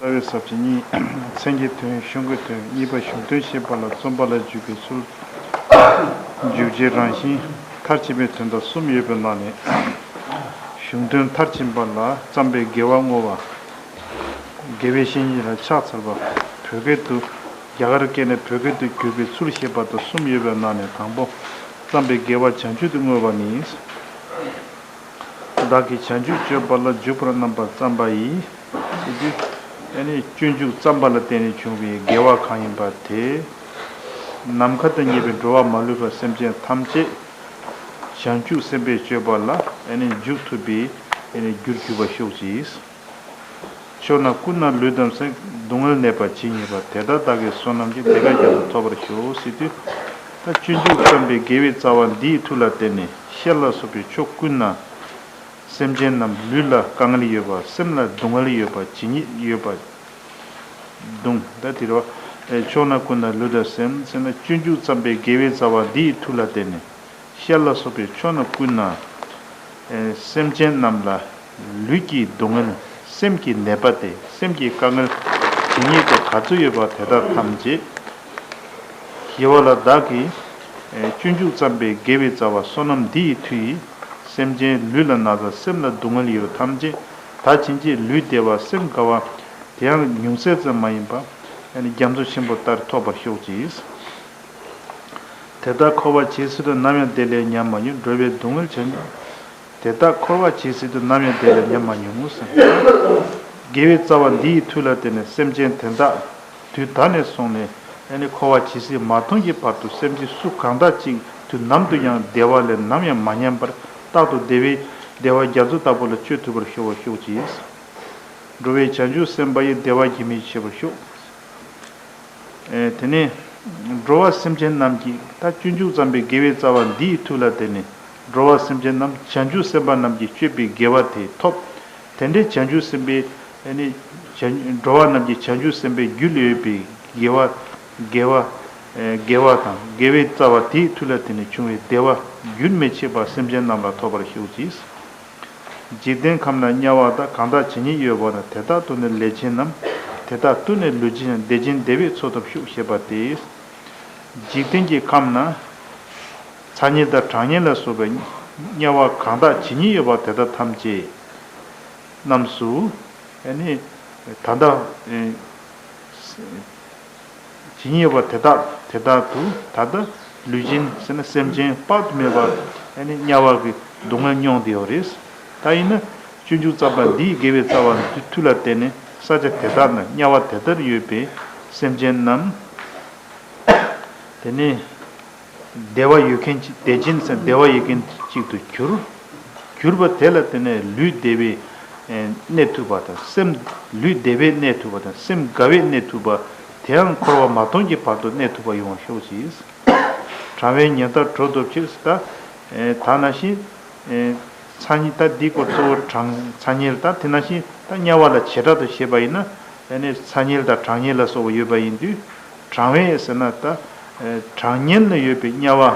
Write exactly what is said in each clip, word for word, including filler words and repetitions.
རྩ་བའི་ས་བཅད་གཉིས། མཚན་གྱི་དོན། གཞུང་གི་དོན། གཉིས་པ་གཞུང་དོན་བཤད་པ་ལ་རྩོམ་པ་ལ་འཇུག་པའི་ཚུལ། འཇུག་བྱེད་རང་བཞིན། མཐར་ཕྱིན་པའི་དོན་དག་གསུམ་ཡོད་པའི་ནང་ནས། གཞུང་དོན་མཐར་ཕྱིན་པ་ལ་བརྩམས་པའི་དགེ་བ་བསྔོ་བ། དགེ་བའི་བཤེས་གཉེན་ལ་ཕྱག་འཚལ་བ། བོད་སྐད་དུ། རྒྱ་གར་སྐད་ནས་བོད་སྐད་དུ་བསྒྱུར་བའི་ཚུལ་བཤད་པ་དང་གསུམ་ཡོད་པའི་ནང་ནས་དང་པོ། བརྩམས་པའི་དགེ་བ་བྱང་ཆུབ་ཏུ་བསྔོ་བ་ནི། བདག་གིས་བྱང་ཆུབ་སྤྱོད་པ་ལ་འཇུག་པར་རྣམ་པར་བརྩམས་པ་ཡི། ཟེར་དུས། ཨ་ནི་སྤྱོད་འཇུག་བརྩམས་པ་ལ་བརྟེན་ནས་བྱུང་བའི་དགེ་བ་གང་ཡིན་པ་དེ། ནམ་མཁའ་དང་མཉམ་པའི་འགྲོ་བ་མ་ལུས་པ་སེམས་ཅན་ཐམས་ཅད། བྱང་ཆུབ་སེམས་དཔའི་སྤྱོད་པ་ལ་ཨ་ནི་འཇུག་ཐུབ་པའི་ཨ་ནི་རྒྱུར་གྱུར་པར་ཤོག་ཅིག། ཕྱོགས་རྣམས་ཀུན་ན་ལུས་དང་སེམས་སྡུག་བསྔལ་མེད་པར་ཇི་སྙེད་པ། དེ་དག་བདག་གིས་བསོད་ནམས་ཀྱིས། དེ་དག་རྒྱ་མཚོ་ཐོབ་པར་ཤོག། ཟེར་དུས། ད་སྤྱོད་འཇུག་བརྩམས་པའི་དགེ་བའི་རྩ་བ་འདིའི་མཐུ་ལ་བརྟེན་ནས་ཤར་ལ་སོགས་པའི་ཕྱོགས་ཀུན་ན། སེམས་ཅན་རྣམས་ལུས་ལ་དཀའ་ངལ་ཡོད་པ། སེམས་ལ་སྡུག་བསྔལ་ཡོད་པ། ཇི་སྙེད་ཡོད་པ། སྡུག་ད་དེ་རེད་བ། ཕྱོགས་རྣམས་ཀུན་ན་ལུས་དང་སེམས་ཟེར་ན། སྤྱོད་འཇུག་བརྩམས་པའི་དགེ་བའི་རྩ་བ་འདིའི་མཐུ་ལ་བརྟེན་ནས། ཤར་ལ་སོགས་པའི་ཕྱོགས་རྣམས་ཀུན་ན། ཨེ། སེམས་ཅན་རྣམས་ལ་ལུས་ཀྱི་སྡུག་བསྔལ། སེམས་ཀྱི་ནད་པ་སྟེ། སེམས་ཀྱི་དཀའ་ངལ་ཇི་སྙེད་དུ་ག་ཚོད་ཡོད་པ་དེ་དག་ཐམས་ཅད། ཞི་བ་ལྷ་བདག་གིས། ཨེ། སྤྱོད་འཇུག་བརྩམས་པའི་དགེ་བའི་རྩ་བ་བསོད་ནམས་འདི་ཡི་མཐུ་ཡིས། སེམས་ཅན་ལུས་ལ་ན་ཚ། སེམས་ལ་སྡུག་བསྔལ་ཡོད་པ་ཐམས་ཅད། ད་ཕྱིན་ཆད་ལུས་བདེ་བ་སེམས་དགའ་བ། དེ་ཡང་ཉུང་ཟད་ཙམ་མ་ཡིན་པ། ཨ་ནི་རྒྱ་མཚོ་ཆེན་པོ་ལྟར་ཐོབ་པར་ཤོག་ཅིག། དེ་དག་འཁོར་བ་ཇི་སྲིད་དུ། ནམ་ཡང་བདེ་ལས་ཉམས་མ་མྱོང་། འགྲོ་བའི་སྡུག་བསྔལ་བྱང་། དེ་དག་འཁོར་བ་ཇི་སྲིད་དུ། ནམ་ཡང་བདེ་ལས་ཉམས་མ་མྱོང་ཟེར། དགེ་བའི་རྩ་བ་འདི་ཡི་མཐུ་ལ་བརྟེན་ནས་སེམས་ཅན་དེ་དག་དུས་ད་ནས་བཟུང་ནས་ཨ་ནི་འཁོར་བ་ཇི་སྲིད་མ་སྟོངས་ཀྱི་བར་དུ་སེམས་ཅན་སུ་གང་དག་ཅིག་དུས་ནམ་དུ་ཡང་བདེ་བ་ལས་ནམ་ཡང་མ་ཉམས་པར་རྟག་ཏུ་བདེ་བའི་བདེ་བ་རྒྱ་མཚོ་ལྟ་བུ་ལ་སྤྱོད་ཐུབ་པར་ཤོག་པར་ཤོག་ཅིག། འགྲོ་བའི་བྱང་ཆུབ་སེམས་དཔའ་ཡི། བདེ་བ་གྱིས་མི་ཕྱེད་པར་ཤོག། ཨེ། དེ་ནས་འགྲོ་བ་སེམས་ཅན་རྣམས་ཀྱི། ད་སྤྱོད་འཇུག་བརྩམས་པའི་དགེ་བའི་རྩ་བ་འདི་ཡི་མཐུ་ལ་བརྟེན་ནས་འགྲོ་བ་སེམས་ཅན་རྣམས། བྱང་ཆུབ་སེམས་དཔའ་རྣམས་ཀྱིས་སྤྱོད་པའི་དགེ་བ་དེ་ཐོབ། དེ་འདྲའི་བྱང་ཆུབ་སེམས་དཔའི། ཨ་ནི་བྱང་། འགྲོ་བ་རྣམས་ཀྱི་བྱང་ཆུབ་སེམས་དཔའི་རྒྱུད་ལ་ཡོད་པའི་དགེ་བ། དགེ་བ། ཨེ། དགེ་བ་དང་དགེ་བའི་རྩ་བ་དེའི་མཐུ་ལ་བརྟེན་ནས་བྱུང་བའི་བདེ་བ་རྒྱུན་མི་འཆད་པ་སེམས་ཅན་རྣམས་ལ་ཐོབ་པར་ཤོག་ཅིག། འཇིག་རྟེན་ཁམས་ན་དམྱལ་བ་དག། གང་དག་ཇི་སྙེད་ཡོད་པ་དང་། དེ་དག་ཏུ་ནི་ལས་ཅན་རྣམས། དེ་དག་ཏུ་ནི་ལུས་ཅན་རྣམས། བདེ་ཅན་བདེ་བས་འཚོ་ཐབས་ཤོག། ཞེས་པ་སྟེ། འཇིག་རྟེན་གྱི་ཁམས་ན། ཚ་དམྱལ་དང་གྲང་དམྱལ་ལ་སོགས་པའི་དམྱལ་བ་གང་དག་ཇི་སྙེད་ཡོད་པ་དེ་དག་ཐམས་ཅད་རྣམས་སུ། ཨ་ནི་ད་ལྟ། ཨེ། ཇི་སྙེད་པ་དེ་དག་དེ་དག་ཏུ། ད་ལྟ་ལུས་ཅན་ཟེར་ན་སེམས་ཅན་དཔག་ཏུ་མེད་པ་ཨ་ནི་དམྱལ་བ་གི་སྡུག་བསྔལ་མྱོང་བསྡད་ཡོད་རེད། ད་ཡིན་ན་སྤྱོད་འཇུག་བརྩམས་པ་འདིའི་དགེ་བའི་རྩ་བ་འདི་མཐུ་ལ་བརྟེན་ནས་ས་ཆ་དེ་དག་ན་དམྱལ་བ་དེ་ལྟར་ཡོད་པའི་སེམས་ཅན་རྣམས། དེ་ནས། བདེ་བ་ཡོད་མཁན་ཅིག། བདེ་ཅན་ཟེར་བདེ་བ་ཡོད་མཁན་ཅིག་ཏུ་གྱུར། གྱུར་པ་དེ་ལ་བརྟེན་ནས་ལུས་བདེ་བའི་གནས་ཐུབ་པ་དང་སེམས། ལུས་བདེ་བའི་གནས་ཐུབ་པ་དང་སེམས་དགའ་བའི་གནས་ཐུབ་པ། དེའང་འཁོར་བ་མ་སྟོངས་ཀྱི་བར་དུ་གནས་ཐུབ་པ་ཡོང་བར་ཤོག་ཅིག། གྲང་བའི་ཉི་ཟླ་དྲོད་ཐོབ་ཕྱིར། ད་ད་ནང་བཞིན། ཚ་དམྱལ། ད་འདིའི་སྐོར་གཙོ་བོ་གྲང་། ཚ་དམྱལ། ད་དེ་ནང་བཞིན་ད་དམྱལ་བ་ལ་བྱེ་བྲག་ཏུ་བཤད་པ་ཡིན་ན། ཨ་ནི་ཚ་དམྱལ་དང་གྲང་དམྱལ་ལ་སོགས་པ་ཡོད་པ་ཡིན་དུས། གྲང་བའི་ཟེར་ན་ད། ཨེ། གྲང་དམྱལ་ན་ཡོད་པའི་དམྱལ་བ།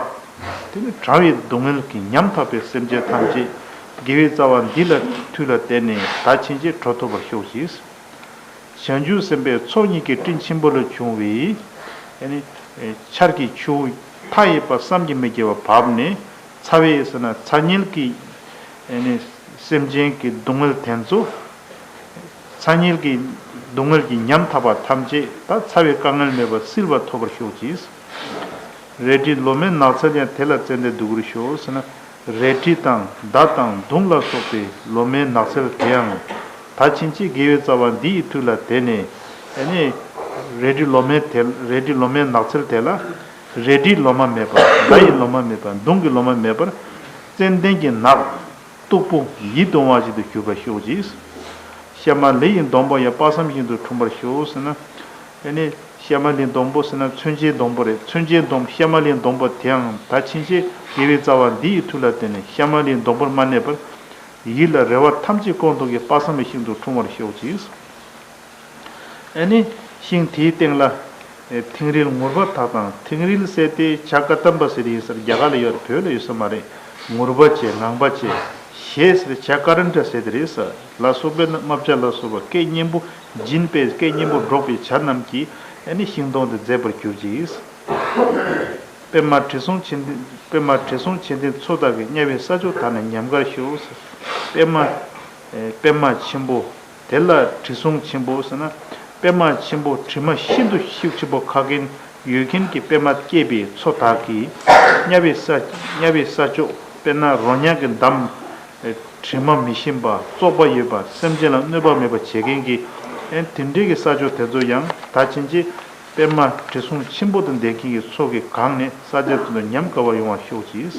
དེ་ནི་གྲང་བའི་སྡུག་བསྔལ་གྱིས་ཉམ་ཐག་པའི་སེམས་ཅན་ཐམས་ཅད་དགེ་བའི་རྩ་བ་འདི་ལ་མཐུ་ལ་བརྟེན་ནས་ད་ཕྱིན་ཆད་གྲོལ་ཐུབ་པར་ཤོག་ཅིག། བྱང་ཆུབ་སེམས་དཔའི་ཚོགས་གཉིས་ཀྱི་སྤྲིན་ཆེན་པོ་ལས་བྱུང་བའི། ཨ་ནི། ཨེ། ཆར་གྱི་ཆུ་བོ་མཐའ་ཡས་པ་བསམ་གྱིས་མི་ཁྱབ་པ་བབས་ནས། ཚ་བའི་ཟེར་ན་ཚ་དམྱལ་གྱི། ཨ་ནི། སེམས་ཅན་གྱི་སྡུག་བསྔལ་དེ་ཚོ། ཚ་དམྱལ་གྱི་སྡུག་བསྔལ་གྱིས་ཉམ་ཐག་པ་ཐམས་ཅད་ད་ཚ་བའི་དཀའ་ངལ་མེད་པར་བསིལ་བ་ཐོབ་པར་ཤོག་ཅིག། རལ་གྲིའི་ལོ་མའི་ནགས་ཚལ་ཡང་། དེ་ལ་ཙན་དན་བདུག་སྤོས་ཤོག་ཟེར་ན། རལ་གྲི་དང་མདའ་དང་མདུང་ལ་སོགས་པའི་ལོ་མའི་ནགས་ཚལ་དེའང་། ད་ཕྱིན་ཆད་དགེ་བའི་རྩ་བ་འདི་ཡི་མཐུ་ལ་བརྟེན་ནས། ཨ་ནི། རལ་གྲི་ལོ་མའི་དེ། རལ་གྲི་ལོ་མའི་ནགས་ཚལ་དེ་ལ། རལ་གྲིའི་ལོ་མ་མེད་པར། མདའ་ཡི་ལོ་མ་མེད་པར། མདུང་གི་ལོ་མ་མེད་པར། ཙན་དན་གྱི་ནགས། སྟུག་པོ་ཡིད་དུ་འོང་བ་ཞིག་ཏུ་གྱུར་པར་ཤོག་ཅིག། ཤ་མ་ལི་ཡི་སྡོང་པོ་ཡང་། དཔག་བསམ་ཤིན་ཏུ་འཁྲུངས་པར་ཤོག་ཟེར་ན། ཨ་ནི། ཤ་མ་ལིའི་སྡོང་པོ་ཟེར་ན་མཚོན་ཆའི་སྡོང་པོ་རེད། མཚོན་ཆའི་སྡོང་། ཤ་མ་ལིའི་སྡོང་པོ་དེའང་ད་ཕྱིན་ཆད་དགེ་བའི་རྩ་བ་འདི་ཡི་མཐུ་ལ་བརྟེན་ནས་ཤ་མ་ལིའི་སྡོང་པོར་མ་གནས་པར། ཡིད་ལ་རེ་བ་ཐམས་ཅད་སྐོང་ཐུབ་མཁན་དཔག་བསམ་པའི་ཤིང་དུ་འཁྲུངས་པར་ཤོག་ཅིག། ཨ་ནི་ཤིང་དེའི་སྟེང་ལ། ཨེ། ཐིང་རིལ་ངུར་པ་དག་དང་། ཐིང་རིལ་ཟེར་དེ་བྱ་ཀ་དམ་པ་ཟེར་ཡིན་ཟེར། རྒྱ་གར་ལ་ཡོད་རེད། བོད་ལ་ཡོད་ས་མ་རེད། ངུར་པ་བྱས། ངང་པ་བྱས། ཞེས་ཟེར་བྱ་ཀ་ར་འདྲ་ཟེར་དེ་རེད་ས། ལ་སོགས་པས་ན་རྨ་བྱ་ལ་སོགས་པ་སྐད་སྙན་པོ་འབྱིན་པས་སྐད་སྙན་པོ་སྒྲོག་པའི་བྱ་རྣམས་ཀྱིས་ཨ་ནི་ཤིང་སྡོང་དེ་མཛེས་པར་གྱུར་ཅིག། པདྨ་དྲི་བསུང་ཆེ་ལྡན། པདྨ་དྲི་བསུང་ཆེ་ལྡན་མཚོ་དག་གིས། དམྱལ་བའི་ས་ཕྱོགས་དག་ན་ཉམས་དགར་ཤོག། པདྨ། པདྨ་ཆེན་པོ། དེ་ལ་དྲི་བསུང་ཆེན་པོ་ཟེར་ན། པདྨ་ཆེན་པོ་དྲི་མ་ཤིན་ཏུ་ཤུགས་ཆེན་པོ་ཁ་མཁན་ཡོད་མཁན་གྱི་པདྨ་སྐྱེས་པའི་མཚོ་དག་གིས། དམྱལ་བའི་ས། དམྱལ་བའི་ས་ཕྱོགས་དཔེར་ན་རོ་མྱགས་ཀྱི་འདམ། དྲི་མ་མི་ཞིམ་པ་བཙོག་པ་ཡོད་པ་སེམས་ཅན་ལ་གནོད་པ་མེད་པ་བྱེད་མཁན་གྱི། དེ་འདྲའི་གི་ས་ཕྱོགས་དེ་ཚོ་ཡང་ད་ཕྱིན་ཆད་པདྨ་དྲི་བསུང་ཆེན་པོ་དང་ལྡན་མཁན་གྱི་མཚོ་གིས་གང་ནས་ས་ཆ་དེ་ཚོ་ཉམས་དགའ་བ་ཡོང་བར་ཤོག་ཅིག།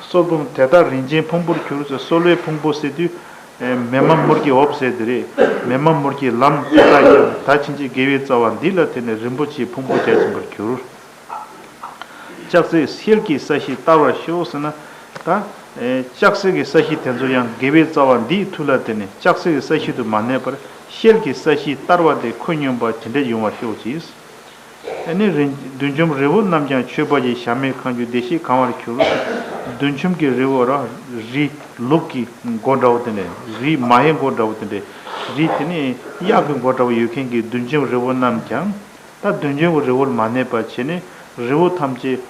སོལ་བུམ་དེ་དག་རིན་ཆེན་ཕུང་པོར་གྱུར་ཟེར། སོལ་བའི་ཕུང་པོ་ཟེར་དུས། མེ་མ་མུར་གྱི་འོབས་ཟེར་དེ་རེད། མེ་མ་མུར་གྱི་ལམ་དེ་དག་ཀྱང་ད་ཕྱིན་ཆད་དགེ་བའི་རྩ་བ་འདི་ལ་བརྟེན་ནས་རིན་པོ་ཆེའི་ཕུང་པོ་རྒྱ་ཆེན་པོར་གྱུར། ལྕགས་སྲེག་ཤེལ་གྱི་ས་གཞིས་བསྟར་བར་ཤོག་ཟེར་ན། ད། ལྕགས་སྲེག་གི་ས་གཞི་དེ་ཚོ་ཡང་དགེ་བའི་རྩ་བ་འདིའི་མཐུ་ལ་བརྟེན་ནས་ལྕགས་སྲེག་གི་ས་གཞི་དུ་མ་གནས་པར་ཤེལ་གྱི་ས་གཞིས་བསྟར་བ་དེ་ཁོད་སྙོམས་པ་དེ་འདྲ་ཡོང་བར་ཤོག་ཅིག། ཨ་ནི་རིན། བདུད་འཇོམས་རི་བོ་རྣམས་ཀྱང་མཆོད་པ་ཡི་ཞལ་མའི་ཁང་བརྒྱུད་བདེ་གཤེགས་གང་བར་གྱུར། བདུད་འཇོམས་ཀྱི་རི་བོ་ར། རི་ལུག་གི་མགོ་འདྲ་བོ་དེ་འདྲ། རི་མ་ཡའི་མགོ་འདྲ་བོ་དེ་འདྲ། རི་དེ་ནི་གཡག་གི་མགོ་འདྲ་བོ་ཡོད་མཁན་གྱི་བདུད་འཇོམས་རི་བོ་རྣམས་ཀྱང་། ད་བདུད་འཇོམས་ཀྱི་རི་བོ་ལ་མ་གནས་པ་བྱས་ནས་རི་བོ་ཐམས་ཅད་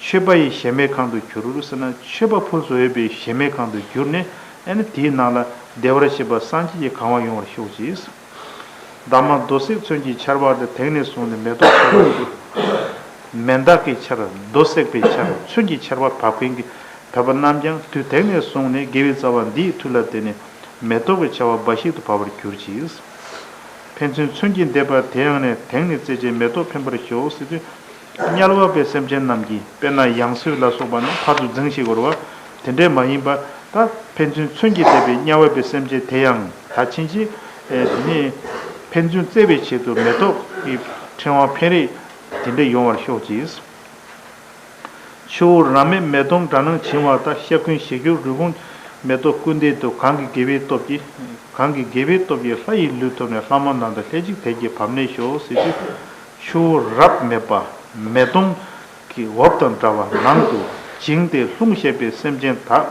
མཆོད་པ་ཡི་ཞལ་མའི་ཁང་དུ་གྱུར་ཟེར་ན། མཆོད་པ་ཕུལ་བཟོ་ཡོད་པའི་ཞལ་མའི་ཁང་དུ་གྱུར་ནས། ཨ་ནི་དེའི་ནང་ལ་བདེ་བར་གཤེགས་པ་སངས་རྒྱས་ཀྱིས་གང་བ་ཡོང་བར་ཤོག་ཅིག། འདབ་མ་རྡོ་བསྲེགས་ཚོན་གྱིས་ཆར་བ་དང་། དེང་ནས་བཟུང་ནས་མེ་ཏོག་ཆར་བ་དང་། མེ་མདའ་གི་ཆར། རྡོ་བསྲེགས་པའི་ཆར། ཚོན་གྱི་ཆར་བ་བབས་མཁན་གྱི་བོད་པ་རྣམས་ཀྱང་དུས་དེང་ནས་བཟུང་ནས་དགེ་བའི་རྩ་བ་འདིའི་མཐུ་ལ་བརྟེན་ནས་མེ་ཏོག་གི་ཆར་བ་འབའ་ཞིག་ཏུ་བབས་པར་གྱུར་ཅིག། ཕན་ཚུན་མཚོན་གྱིས་འདེབས་པ་དེ་ཡང་ནི། དེང་ནས་བརྩེ་ཅིང་མེ་ཏོག་འཕེན་པར་ཤོག་ཟེར་དུས། དམྱལ་བ་པའི་སེམས་ཅན་རྣམས་ཀྱིས་དཔེར་ན་ཡང་སོས་ལ་སོགས་པ་ནི་ཕར་ཚུར་འཛིང་ཤེས་དགོས་རེད་བ། དེ་འདྲས་མ་ཡིན་པ། ད་ཕན་ཚུན་མཚོན་གྱིས་འདེབས་པའི་དམྱལ་བ་པའི་སེམས་ཅན་དེ་ཡང་ད་ཕྱིན་ཆད། ཨེ། དེ་ནས་ཕན་ཚུན་བརྩེ་བའི་ཆེད་དུ་མེ་ཏོག་གི་ཕྲེང་བ་འཕེན་རེས་དེ་འདྲས་ཡོང་བར་ཤོག་ཅིག། ཆུ་བོ་རབ་མེད་མེ་དོང་འདྲ་སྣང་བྱིང་བ་དག། ཤ་ཀུན་ཞིག་གྱུར་རུས་ཁུངས་མེ་ཏོག་ཀུན་ལྡན་དུ། གང་གིས་དགེ་བའི་སྟོབས་ཀྱིས། གང་གིས་དགེ་བའི་སྟོབས་ཀྱིས་ལྷ་ཡི་ལུས་ཐོབ་ནས། ལྷ་མོ་རྣམས་དང་ལྷན་ཅིག་དལ་གྱིས་བབས་ནས་ཤོག་ཟེར་དུས། ཆུ་བོ་རབ་མེད་པ་མེ་དོང་གི་འོབས་དང་འདྲ་བ་ནང་དུ་བྱིང་སྟེ་ལྷུང་བཞེད་པའི་སེམས་ཅན་དག།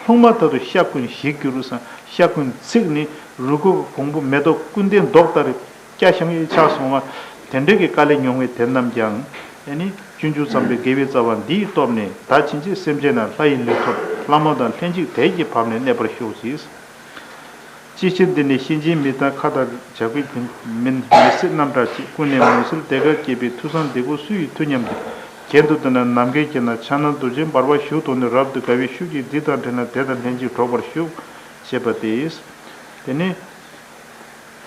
ལྷུང་མ་ཐག་ཏུ་ཤ་ཀུན་ཞིག་གྱུར་ཟེར། ཤ་ཀུན་ཚིག་ནི་རུས་ཁུག་གི་གོང་བུ་མེ་ཏོག་ཀུན་ལྡན་མདོག་ལྟར་སྐྱ་ཤང་ཡང་ཆགས་སོང་བ། དེ་འདྲའི་གི་དཀའ་ལས་མྱོང་བའི་དེ་རྣམས་ཀྱང་། ཨེ་ནི་སྤྱོད་འཇུག་ཙམ་པའི་དགེ་བའི་རྩ་བ་འདིའི་སྟོབས་ནི་ད་ཕྱིན་ཆད་སེམས་ཅན་རྣམས་ལྷ་ཡི་ལུས་ཐོབ། ལྷ་མོ་དང་ལྷན་ཅིག་དལ་གྱིས་བབས་ནས་གནས་པར་ཤོག་ཅིག། ཅི་ཕྱིར་འདི་ནི་གཤིན་རྗེའི་མི་དང་། ཁ་དང་བྱ་རྒོད་མི་མི་སྲིད་རྣམས་གྲགས་ཅིག། ཀུན་ནས་མུན་སེལ་དེ་གར་སྐྱེས་པའི། མཐུ་བཟང་འདི་ཀོ་སུ་ཡི་མཐུ་སྙམ་སྟེ། གྱེན་དུ་བལྟས་ན་ནམ་མཁའི་དཀྱིལ་ན་ཕྱག་ན་རྡོ་རྗེ་འབར་བ་བཞུགས་མཐོང་ནས། རབ་ཏུ་དགའ་བའི་ཤུགས་ཀྱིས་འདི་དང་འཕྲད་ན་དེ་དང་ལྷན་ཅིག་འགྲོགས་པར་ཤོག་ཅེས་པ་སྟེ། དེ་ནས།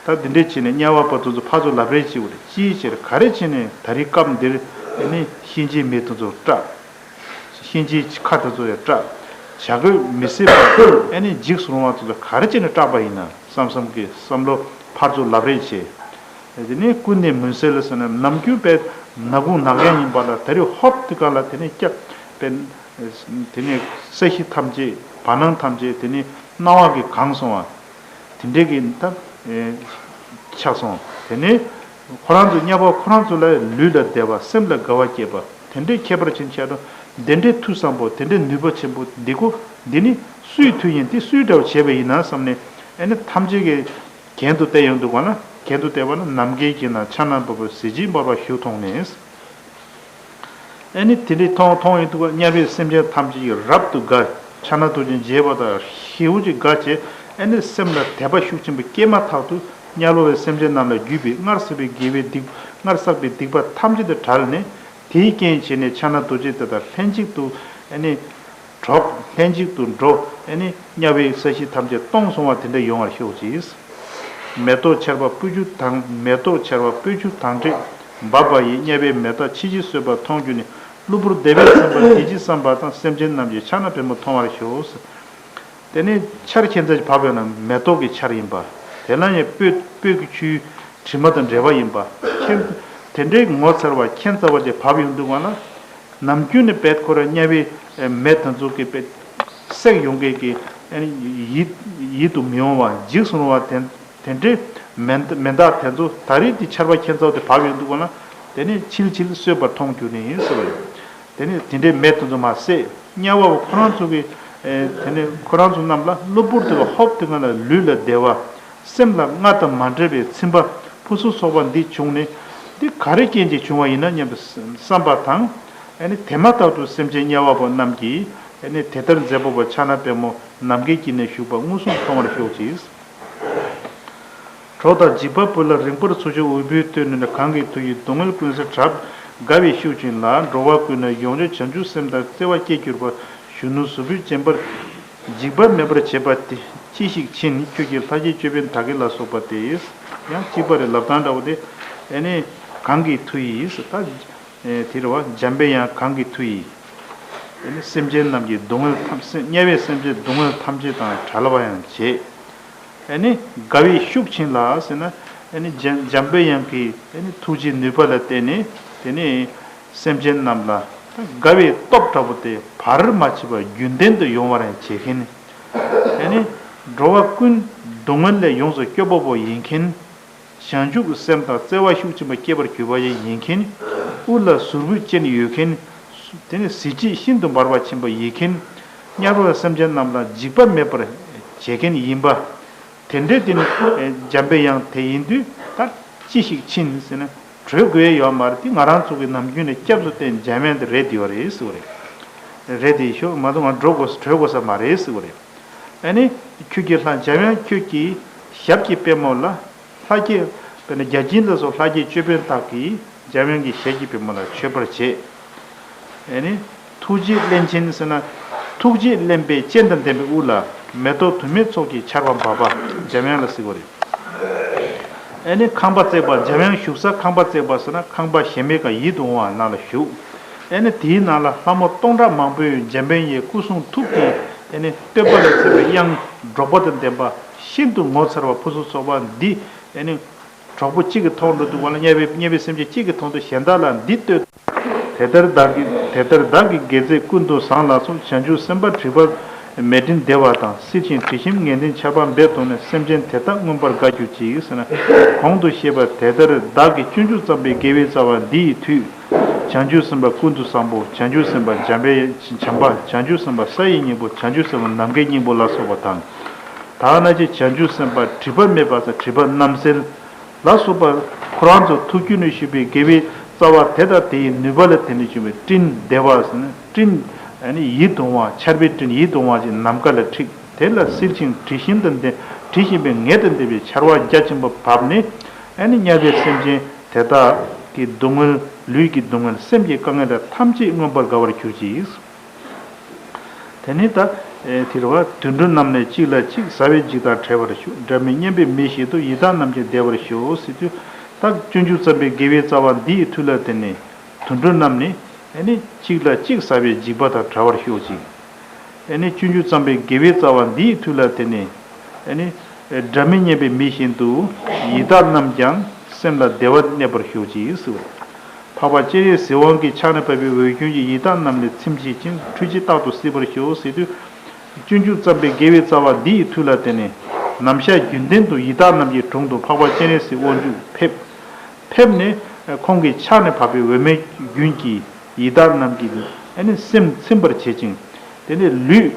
ད་འདི་འདྲས་བྱས་ནས་དམྱལ་བ་པ་དེ་ཚོ་ཕར་ཚུར་ལབ་རེས་བྱེད་དགོས་རེད། ཅིའི་ཕྱིར་ག་རེ་བྱས་ནས་ད་རེས་སྐབས་འདིར་ཨ་ནི་གཤིན་རྗེའི་མི་དེ་ཚོ་སྐྲག། གཤིན་རྗེའི་ཁ་དེ་ཚོ་ཡང་སྐྲག། བྱ་རྒོད་མི་སྲིད་པ་ཨ་ནི་འཇིགས་སུ་རུང་བ་དེ་ཚོ་ག་རེ་བྱས་ནས་སྐྲག་པ་ཡིན་ན་བསམ་བསམ་གྱི་བསམ་བློ་ཕར་ཚུར་ལབ་རེས་བྱེད། དེ་ནས་ཀུན་ནས་མུན་སེལ་ཟེར་ན་ནམ་རྒྱུན་པའི་ནག་ཁུང་ནག་ཡང་ཡིན་པ་ལ་ད་རེས་ཧོབ་དེ་ག་ལ་དེ་ནས་སྐྱབས་པའི། དེ་ནས་ས་གཞི་ཐམས་ཅད་བར་སྣང་ཐམས་ཅད་དེ་ནས་སྣང་བ་གིས་གང་སོང་བ། དེ་འདྲའི་གི་ད་ཆགས་སོང་། དེ་ནས་ཁོ་རང་ཚོ་དམྱལ་བ་ཁོ་རང་ཚོ་ལ་ལུས་ལ་བདེ་བ་སེམས་ལ་དགའ་བ་སྐྱེས་པ་དེ་འདྲའི་ཁྱད་པར་ཅན་ཆགས་འགྲོ། དེ་འདྲའི་མཐུ་བཟང་པོ་དེ་འདྲའི་ནུས་པ་ཆེན་པོ་འདི་ཀོ་འདི་ནི་སུའི་མཐུ་ཡིན། དེ་སུའི་འདྲ་བ་བྱས་པ་ཡིན་ན་བསམ་ནས་ཨ་ནི་ཐམས་ཅད་ཀྱི་གྱེན་དུ་བལྟས་ཡོང་དུས་ག་ན་གྱེན་དུ་བལྟས་པ་ན་ནམ་མཁའི་དཀྱིལ་ན་ཕྱག་ན་རྡོ་རྗེ་འབར་བ་བཞུགས་མཐོང་ནས། ཨ་ནི་དེ་འདྲའི་མཐོང་མཐོང་ཡོང་དུས་དམྱལ་བའི་སེམས་ཅན་ཐམས་ཅད་ཀྱིས་རབ་ཏུ་དགའ། ཕྱག་ན་རྡོ་རྗེ་མཇལ་བ་དང་ཞེ་པོ་ཅིག་དགའ་བྱས། ཨ་ནི་སེམས་ལ་དད་པ་ཤུགས་ཆེན་པོ་སྐྱེས་མ་ཐག་ཏུ་དམྱལ་བ་པའི་སེམས་ཅན་རྣམས་ལ་བརྒྱུད་པའི་སྔར་བསགས་པའི་དགེ་བའི་སྡིག་སྔར་བསགས་པའི་སྡིག་པ་ཐམས་ཅད་དང་བྲལ་ནས་དེའི་རྐྱེན་བྱས་ནས་ཕྱག་ན་རྡོ་རྗེ་དེ་དང་ལྷན་ཅིག་ཏུ་ཨ་ནི། གྲོགས་ལྷན་ཅིག་ཏུ་འགྲོ། ཨ་ནི་དམྱལ་བའི་ས་གཞི་ཐམས་ཅད་སྟོངས་སོང་བ་དེ་འདྲ་ཡོང་བར་ཤོག་ཅིག། མེ་ཏོག་ཆར་པ་སྤོས་ཆུ་དང་། མེ་ཏོག་ཆར་པ་སྤོས་ཆུ་དང་འདྲེས་འབབ་པ་ཡིས། དམྱལ་བའི་མེ་སྟག་མཆིལ་གྱིས་གསོད་པ་མཐོང་གྱུར་ནས། གློ་བུར་བདེ་བས་ཚིམ་པ་འདི་ཅི་བསམ་པ་དང་། སེམས་ཅན་རྣམས་ཀྱི་ཕྱག་ན་པདྨོ་མཐོང་བར་ཤོག། དེ་ནས་ཆར་ཁྱད་མཚར་ཅིག་བབས་ཡོང་ན་མེ་ཏོག་གི་ཆར་ཡིན་པ། དེ་ལ་ཡང་སྤོས་སྤོས་ཀྱི་ཆུའི་དྲི་མ་དང་འབྲེལ་བ་ཡིན་པ། ཁྱད་དེ་འདྲའི་ངོ་མཚར་བ་ཁྱད་མཚར་བ་ཅིག་བབས་ཡོང་དུས་ག་ན། ནམ་རྒྱུན་ནས་བེད་ཁོ་ར་དམྱལ་བའི་མེ་དེ་ཚོ་གི་བེད་སྲེག་ཡོང་མཁན་གྱི་ཡིད་ཡིད་དུ་མི་འོང་བ་འཇིགས་སུ་རུང་བ་དེ་དེ་འདྲའི་མེ་མེ་མདའ་དེ་ཚོ་ད་རེས་དེ་ཆར་པ་ཁྱད་མཚར་དེ་བབས་ཡོང་དུས་ག་ན། དེ་ནས་ཆིལ་ཆིལ་གསོད་པར་མཐོང་གྱུར་ནས་ཡིན་ཟེར་བ་ཡིན། དེ་ནས་དེ་འདྲའི་མེ་དེ་ཚོ་མ་བསད། དམྱལ་བ་ཁོ་རང་ཚོ་གི་ ཨེ། དེ་ནས་ཁོ་རང་ཚོ་རྣམས་ལ་གློ་བུར་དུ་ཧོབ་དེ་ང་ལ་ལུས་ལ་བདེ་བ། སེམས་ལ་རྔ་དང་མ་འབྲལ་བའི་ཚིམ་པ་ཕུན་སུམ་ཚོགས་པ་འདི་བྱུང་ནས། འདི་ག་རེ་རྐྱེན་གྱིས་བྱུང་བ་ཡིན་ན་སྙམ་པའི་བསམ་པ་དང་། ཨེ་ནི་དེ་མ་ཐག་ཏུ་སེམས་ཅན་དམྱལ་བ་པོ་རྣམས་ཀྱིས། ཨེ་ནི་དེ་ལྟར་མཛད་པ་པོ་ཕྱག་ན་པདྨོ་ནམ་མཁའི་དཀྱིལ་ནས་བཞུགས་པ་མངོན་སུམ་མཐོང་བར་ཤོག་ཅིག། གྲོགས་དང་འཇིགས་པ་པོ་ལ་རིངས་པར་ཚུར་ཕྱོགས་འོས་འབུལ་བསྟོད་ནས། གང་གི་མཐུ་ཡིས་སྡུག་བསྔལ་ཀུན་སེལ་དྲག་དགའ་བའི་ཤུགས་ཅན་ལ། འགྲོ་བ་ཀུན་ནས་ཡོངས་སྐྱོབ་བྱང་ཆུབ་སེམས་དང་བརྩེ་བ་སྐྱེས་གྱུར་པ། གཞོན་ནུ་གཟུགས་པོས་བརྒྱན་པར་འཇིགས་པ་མེད་པར་བྱེད་པ་དེ་ཅི་ཞིག་མཁྱེན། ཁྱོད་ཀྱི་ལྷ་སྐྱེས་ཅོད་པན་དག་གིས་ལ་སོགས་པ་སྟེ། ཡང་གཅིག་པ་རེད། ལབ་སྟངས་འདྲ་བོ་དེ། ཨེ་ནི་གང་གི་མཐུ་ཡིས་ད། ཨེ་དེ་རེད་བ། འཇམ་པའི་དབྱངས་གང་གི་མཐུ་ཡིས། ཨེ་ནི་སེམས་ཅན་རྣམས་ཀྱི་སྡུག་བསྔལ་ཐམས་དམྱལ་བའི་སེམས་ཅན་སྡུག་བསྔལ་ཐམས་ཅད་དང་བྲལ་བ་ཡང་བྱེད། ཨེ་ནི་དགའ་བའི་ཤུགས་ཅན་ལ་ཟེར་ན། ཨེ་ནི་འཇམ་འཇམ་པའི་དབྱངས་ཀྱི་ཨེ་ནི་ཐུགས་རྗེའི་ནུས་པ་ལ་བརྟེན་ནས། དེ་ནི་སེམས་ཅན་རྣམས་ལ་དགའ་བའི་སྟོབས་འདྲ་པོ་དེ་བར་མ་ཆད་པར་རྒྱུན་ལྡན་དུ་ཡོང་བར་བྱེད་མཁན། ཨེ་ནི་འགྲོ་བ་ཀུན་སྡུག་བསྔལ་ལས་ཡོངས་སུ་སྐྱོབ་པ་པོ་ཡིན་མཁན། བྱང་ཆུབ་སེམས་དང་བརྩེ་བ་ཤུགས་ཆེན་པོ་སྐྱེས་པར་གྱུར་པ་ཡང་ཡིན་མཁན། དབུ་ལ་ཟུར་ཕུད་ཅན་ཡོད་མཁན། དེ་ནི་གཟི་བརྗིད་ཤིན་ཏུ་འབར་བ་ཆེན་པོ་ཡིན་མཁན། དམྱལ་བའི་སེམས་ཅན་རྣམས་ལ་འཇིགས་པ་མེད་པར་བྱེད་མཁན་ཡིན་པ། དེ་འདྲའི་དེ་ནི་འཇམ་པའི་དབྱངས་དེ་ཡིན་དུས། ད་ཅི་ཞིག་མཁྱེན་ཟེར་ན། གྲོལ་དགོས་ཡ་ཡོད་མ་རེད། དེ་ང་རང་ཚོ་གི་ནམ་རྒྱུན་ནས་སྐྱབས་སུ་བསྟེན་འཇམ་དབྱངས་དེ་རེད་ཡོད་རེད་ཟེར་བ་རེད། རེད་དེ་ཤོག་མ་གཏོགས་ང་འགྲོ་དགོས་གྲོལ་དགོས་ས་མ་རེད་ཟེར་བ་རེད། ཨ་ནི་ཁྱོད་ཀྱི་ལྷ་འཇམ་དབྱངས་ཁྱོད་ཀྱི་ཞབས་ཀྱི་པད་མོ་ལ། ལྷ་སྐྱེས་དཔེར་ན་བརྒྱ་བྱིན་ལ་སོགས་ལྷ་སྐྱེས་ཅོད་པན་དག་གིས་འཇམ་དབྱངས་ཀྱི་ཞལ་གྱི་པད་མོ་ལ་མཆོད་པར་བྱེད། ཨེ་ནི་ཐུགས་རྗེ་བརླན་ཅན་ཟེར་ན། ཐུགས་རྗེ་བརླན་པའི་སྤྱན་དང་ལྡན་པའི་དབུ་ལ་མེ་ཏོག་དུ་མའི་ཚོགས་ཀྱི་ཆར་པ་འབབ་པ་འཇམ་དབྱངས་ལ་ཟེར་བ་རེད། ཨེ་ནི་ཁང་པ་བརྩེགས་པ། འཇམ་དབྱངས་བཞུགས་ས་ཁང་པ་བརྩེགས་པ་ཟེར་ན། ཁང་པ་གཞལ་མེད་ཁང་ཡིད་དུ་འོང་བ་ནང་ལ་བཞུགས། ཨེ་ནི་དེའི་ནང་ལ་ལྷ་མོ་སྟོང་ཕྲག་མང་པོས་འཇམ་དཔལ་གྱི་སྐུ་གསུང་ཐུགས་ཀྱི་ཨེ་ནི་བསྟོད་པ་ལས་ཚིག་པའི་དབྱངས་སྒྲོག་པ་དང་ལྡན་པ་ཤིན་ཏུ་ངོ་མཚར་བ་ཕུན་སུམ་ཚོགས་པ་འདི། ཨེ་ནི་གྲོགས་པོ་གཅིག་གིས་མཐོང་འགྲོ་དུས་སྒང་ལ། དམྱལ་བའི་དམྱལ་བའི་སེམས་ཅན་གཅིག་གིས་མཐོང་དུས་གཞན་དག་ལ་འདི་བསྟོད། དེ་ལྟར་བདག་གི་དེ་ལྟར་བདག་གི་དགེ་རྩས་ཀུན་ཏུ་བཟང་ལ་སོགས། བྱང་ཆུབ་སེམས་དཔའ་དྲི་བ་མེད་སྤྲིན་བདེ་བ་དང་། གསེར་ཞུན་དྲི་ཞིམ་ངད་ལྡན་ཆར་པ་འབེབས་དང་ནི། སེམས་ཅན་དེ་དག་མངོན་པར་དགའ་གྱུར་ཅིག་ཟེར་ན། གོང་དུ་བཤད་པ་དེ་ལྟར་བདག་གིས་སྤྱོད་འཇུག་བརྩམས་པའི་དགེ་བའི་རྩ་བ་འདི་ཡི་མཐུས། བྱང་ཆུབ་སེམས་དཔའ་ཀུན་ཏུ་བཟང་པོ། བྱང་ཆུབ་སེམས་དཔའ་འཇམ་པའི་བྱམས་པ། བྱང་ཆུབ་སེམས་དཔའ་ས་ཡི་སྙིང་པོ། བྱང་ཆུབ་སེམས་དཔའ་ནམ་མཁའི་སྙིང་པོ་ལ་སོགས་པ་དང་། ད་ནང་བཞིན་བྱང་ཆུབ་སེམས་དཔའ་དྲི་བ་མེད་པ་དང་། དྲི་བ་རྣམ་སེལ་ལ་སོགས་པ། ཁོ་རང་ཚོ་ཐུགས་རྒྱུད་ནས་ཞུགས་པའི་དགེ་བའི་རྩ་བ་དེ་དང་དེའི་ནུས་པ་ལ་བརྟེན་ནས་བྱུང་བའི་སྤྲིན་བདེ་བ་ཟེར་ན། སྤྲིན་ཨ་ནི་ཡིད་དུ་འོང་བ། ཆར་པའི་སྤྲིན་ཡིད་དུ་འོང་བ་ཞིག་ནམ་མཁའ་ལ་འཁྲིགས། དེ་ལ་གསེར་ཞུན་དྲི་ཞིམ་དང་ལྡན། དྲི་ཞིམ་པའི་ངད་དང་ལྡན་པའི་ཆར་པ་རྒྱ་ཆེན་པོ་བབས་ནས། ཨ་ནི་དམྱལ་བའི་སེམས་ཅན་དེ་དག་གི་སྡུག་བསྔལ། ལུས་ཀྱི་སྡུག་བསྔལ། སེམས་ཀྱི་དཀའ་ངལ་དག་ཐམས་ཅད་མངོན་པར་དགའ་བར་གྱུར་ཅིག། དེ་ནས་ད་ཨེ་དེ་རེད་བ། དུད་འགྲོ་རྣམས་ནི་གཅིག་ལ་གཅིག་ཟ་བའི་འཇིགས་དང་བྲལ་བར་ཤོག། སྒྲ་མི་སྙན་པའི་མི་བཞིན་དུ། ཡི་དྭགས་རྣམས་ཀྱང་བདེ་བར་ཤོག་ཟེར་དུས། ད་སྤྱོད་འཇུག་བརྩམས་པའི་དགེ་བའི་རྩ་བ་འདི་ཡི་མཐུ་ལ་བརྟེན་ནས། དུད་འགྲོ་རྣམས་ནི་ཨེ་ནི་གཅིག་ལ་གཅིག་ཟ་བའི་འཇིགས་པ་དང་བྲལ་བར་ཤོག་ཅིག། ཨེ་ནི་སྤྱོད་འཇུག་བརྩམས་པའི་དགེ་བའི་རྩ་བ་འདི་ཡི་མཐུ་ལ་བརྟེན་ནས། ཨེ་ནི་སྒྲ་མི་སྙན་པའི་མི་བཞིན་དུ། ཡི་དྭགས་རྣམས་ཀྱང་སེམས་ལ་བདེ་བ་གནས་པར་ཤོག་ཅིག་ཟེར། འཕགས་པ་སྤྱན་རས་གཟིགས་དབང་གི་ཕྱག་ནས་བབས་པའི་འོད་ཞུ་གིས་ཡི་དྭགས་རྣམས་ལས་ཚིམ་བྱེད་ཅིང་། འཁྲུལ་གྱིས་རྟག་ཏུ་བསིལ་བར་ཤོག་ཟེར་དུས། སྤྱོད་འཇུག་བརྩམས་པའི་དགེ་བའི་རྩ་བ་འདི་ཡི་མཐུ་ལ་བརྟེན་ནས། ནམ་ཞག་རྒྱུན་ལྡན་དུ་ཡི་དྭགས་རྣམས་ཀྱི་དྲུང་དུ་འཕགས་པ་སྤྱན་རས་གཟིགས་དབང་ཕྱུག་ཕེབས། ཕེབས་ནས་ཁོང་གི་ཕྱག་ནས་བབས་པའི་འོད་མའི་རྒྱུན་གྱིས་ཡི་དྭགས་རྣམས་ཀྱི་ཨ་ནི་སེམས་ཚིམ་པར་བྱེད་ཅིང་། དེ་ནས་ལུས་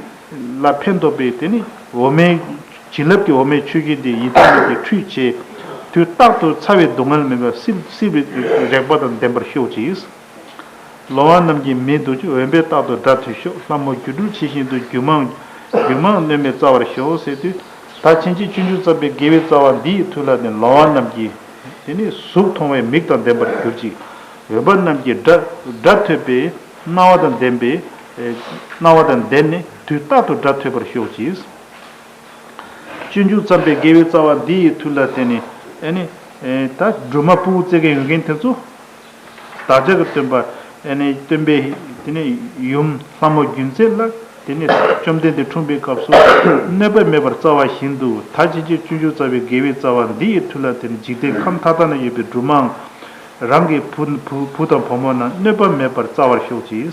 ལ་ཕན་ཐོགས་པའི་དེ་ནི་འོ་མའི་བྱིན་རླབས་ཀྱི་འོ་མའི་ཆུ་རྒྱུན་དེ་ཡི་དྭགས་རྣམས་ཀྱི་ཁྲུས་བྱས། དུས་རྟག་ཏུ་ཚ་བའི་སྡུག་བསྔལ་མེད་པར་བསིལ་བསིལ་བའི་རེག་པ་དང་ལྡན་པར་ཤོག་ཅིག། ལོང་བ་རྣམས་ཀྱི་མིག་ཏུ་འོད་འབེབས་རྟག་ཏུ་སྒྲ་ཐོས་ཤོག། ལྷ་མོ་སྒྱུ་འཕྲུལ་ཇི་བཞིན་དུ། རྒྱུད་མང་རྒྱུད་མང་གནོད་མེད་སྩལ་བར་ཤོག་ཟེར་དུས། ད་ཕྱིན་ཆད་སྤྱོད་འཇུག་བརྩམས་པའི་དགེ་བའི་རྩ་བ་འདི་ཡི་མཐུ་ལ་ནི། ལོང་བ་རྣམས་ཀྱི་དེ་ནི་གཟུགས་མཐོང་བའི་མིག་དང་ལྡན་པར་གྱུར་ཅིག། འོད་པ་རྣམས་ཀྱི་སྒྲ་སྒྲ་ཐོས་པའི་རྣ་བ་དང་ལྡན་པའི་རྣ་བ་དང་ལྡན་ནས་དུས་རྟག་ཏུ་སྒྲ་ཐོས་པར་ཤོག་ཅིག། སྤྱོད་འཇུག་བརྩམས་པའི་དགེ་བའི་རྩ་བ་འདི་ཡི་མཐུ་ལ་བརྟེན་ནས། ཨེ་ནི་ཨེ་ད་སྦྲུམ་མ་ཕྲུ་གུ་བཙས་མཁན་ཡོད་མཁན་དེ་ཚོ། བདག་ཅག་གི་སྟོན་པ་ཨེ་ནི་སྟོན་པའི་དེ་ནི་ཡུམ་ལྷ་མོ་སྒྱུ་རྩལ་ལ་དེ་ནི་བཅོམ་ལྡན་འདས་འཁྲུངས་པའི་སྐབས་སུ་གནོད་པ་མེད་པར་སྩལ་བ་བཞིན་དུ། ད་ཕྱིན་ཆད་སྤྱོད་འཇུག་བརྩམས་པའི་དགེ་བའི་རྩ་བ་འདི་ཡི་མཐུ་ལ་བརྟེན་ནས་འཇིག་རྟེན་ཁམས་མཐའ་དག་ན་ཡོད་པའི་སྦྲུམ་མའང་རང་གི་བུ་བུ་བུ་དང་བུ་མོ་རྣམས་གནོད་པ་མེད་པར་སྩལ་བར་ཤོག་ཅིག།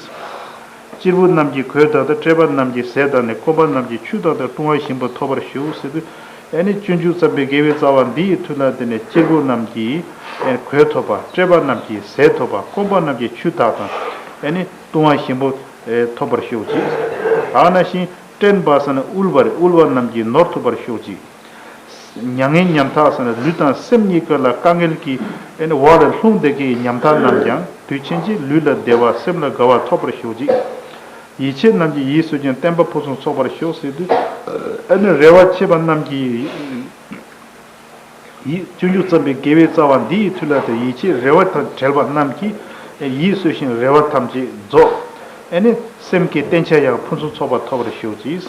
གཅེར་བུ་རྣམས་ཀྱིས་གོས་དག་དང་། བཀྲེས་པ་རྣམས་ཀྱིས་ཟས་དག་ནས། སྐོམ་པ་རྣམས་ཀྱིས་ཆུ་དག་དང་། བཏུང་བ་ཞིམ་པོ་ཐོབ་པར་ཤོག་ཟེར་དུས། ཨེ་ནི་སྤྱོད་འཇུག་བརྩམས་པའི་དགེ་བའི་རྩ་བ་འདི་ཡི་མཐུ་ལ་བརྟེན་ནས་གཅེར་བུ་རྣམས་ཀྱིས་ཨེ་གོས་ཐོབ་པ། བཀྲེས་པ་རྣམས་ཀྱིས་ཟས་ཐོབ་པ། སྐོམ་པ་རྣམས་ཀྱིས་ཆུ་དག་དང་། ཨེ་ནི་བཏུང་བ་ཞིམ་པོ་ཨེ་ཐོབ་པར་ཤོག་ཅིག། ད་ནང་བཞིན་ བཀྲེན་པ་ཟེར་ན་དབུལ་བ་རེད། དབུལ་བ་རྣམས་ཀྱིས་ནོར་ཐུབ་པར་ཤོག་ཅིག། མྱ་ངན་ཉམ་ཐག་ཟེར་ན་ལུས་དང་སེམས་གཉིས་ཀ་ལ་དཀའ་ངལ་གྱིས་ཨེ་ནི་བར་ལ་ལྷུང་བསྡད་མཁན་གྱི་ཉམ་ཐག་རྣམས་ཀྱང་དུས་ཕྱིན་ཆད་ལུས་ལ་བདེ་བ་སེམས་ལ་དགའ་བ་ཐོབ་པར་ཤོག་ཅིག། ཡིད་ཆེས་རྣམས་ཀྱིས་ཡིད་སུ་ཅན་བརྟན་པ་ཕུན་སུམ་ཚོགས་པར་ཤོག་ཟེར་དུས། ཨེ་ནི་རེ་བ་ཆེ་བ་རྣམས་ཀྱིས། ཡིད། སྤྱོད་འཇུག་བརྩམས་པའི་དགེ་བའི་རྩ་བ་འདི་ཡི་མཐུ་ལ་བརྟེན་ཡིད་ཆེས་རེ་བ་དང་བྲལ་བ་རྣམས་ཀྱིས་ཡིད་གསོས་ཤིང་རེ་བ་ཐམས་ཅད་རྫོགས། ཨེ་ནི་སེམས་ཀྱི་བརྟན་ཆ་ཡང་ཕུན་སུམ་ཚོགས་པ་ཐོབ་པར་ཤོག་ཅིག།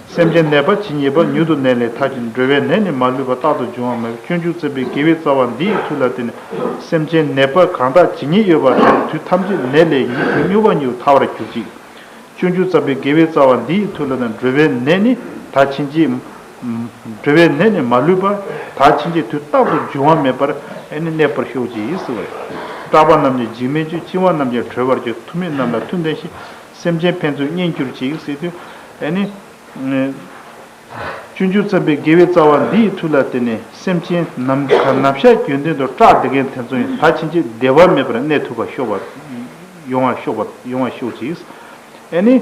སེམས་ཅན་ནད་པ་ཇི་སྙེད་པ། མྱུར་དུ་ནད་ལས་ཐར་ཞིང་། འགྲོ་བའི་ནད་ནི་མ་ལུས་པ། རྟག་ཏུ་འབྱུང་བ་མེད་པ། སྤྱོད་འཇུག་བརྩམས་པའི་དགེ་བའི་རྩ་བ་འདི་ཡི་མཐུ་ལ་བརྟེན་ནས་སེམས་ཅན་ནད་པ་གང་དག་ཇི་སྙེད་ཡོད་པ་དེ་དུས་ཐམས་ཅད་ནད་ལས་མྱུར་དུ་མྱུར་བ་མྱུར་ཐར་བར་གྱུར་ཅིག། སྤྱོད་འཇུག་བརྩམས་པའི་དགེ་བའི་རྩ་བ་འདི་ཡི་མཐུ་ལ་བརྟེན་འགྲོ་བའི་ནད་ནི་ད་ཕྱིན་ཆད། འགྲོ་བའི་ནད་ནི་མ་ལུས་པ། ད་ཕྱིན་ཆད་དུས་རྟག་ཏུ་འབྱུང་བ་མེད་པར་ཨེ་ནི་གནས་པར་ཤོག་ཅིག་ཟེར་བས། སྐྲག་པ་རྣམས་ཀྱིས་འཇིགས་མི་བྱེད། འཆིང་བ་རྣམས་ཀྱིས་གྲོལ་བར་འགྱུར། ཐུབ་མིན་རྣམས་ལ་མཐུ་ལྡན་ཞིང་། སེམས་ཅན་ཕན་ཚུན་གཉེན་གྱུར་ཅིག་ཟེར་དུས་ཨེ་ནི། སྤྱོད་འཇུག་བརྩམས་པའི་དགེ་བའི་རྩ་བ་འདི་ཡི་མཐུ་ལ་བརྟེན་ནས་སེམས་ཅན་ནམ་མཁའ་ནམ་ཞག་རྒྱུན་ལྡན་དུ་སྐྲག་བསྡད་མཁན་དེ་ཚོ་ཡང་ད་ཕྱིན་ཆད་བདེ་བ་མེད་པར་གནས་ཐུབ་པར་ཤོག་པ། ཡོང་བར་ཤོག་པ། ཡོང་བར་ཤོག་ཅིག། ཨེ་ནི།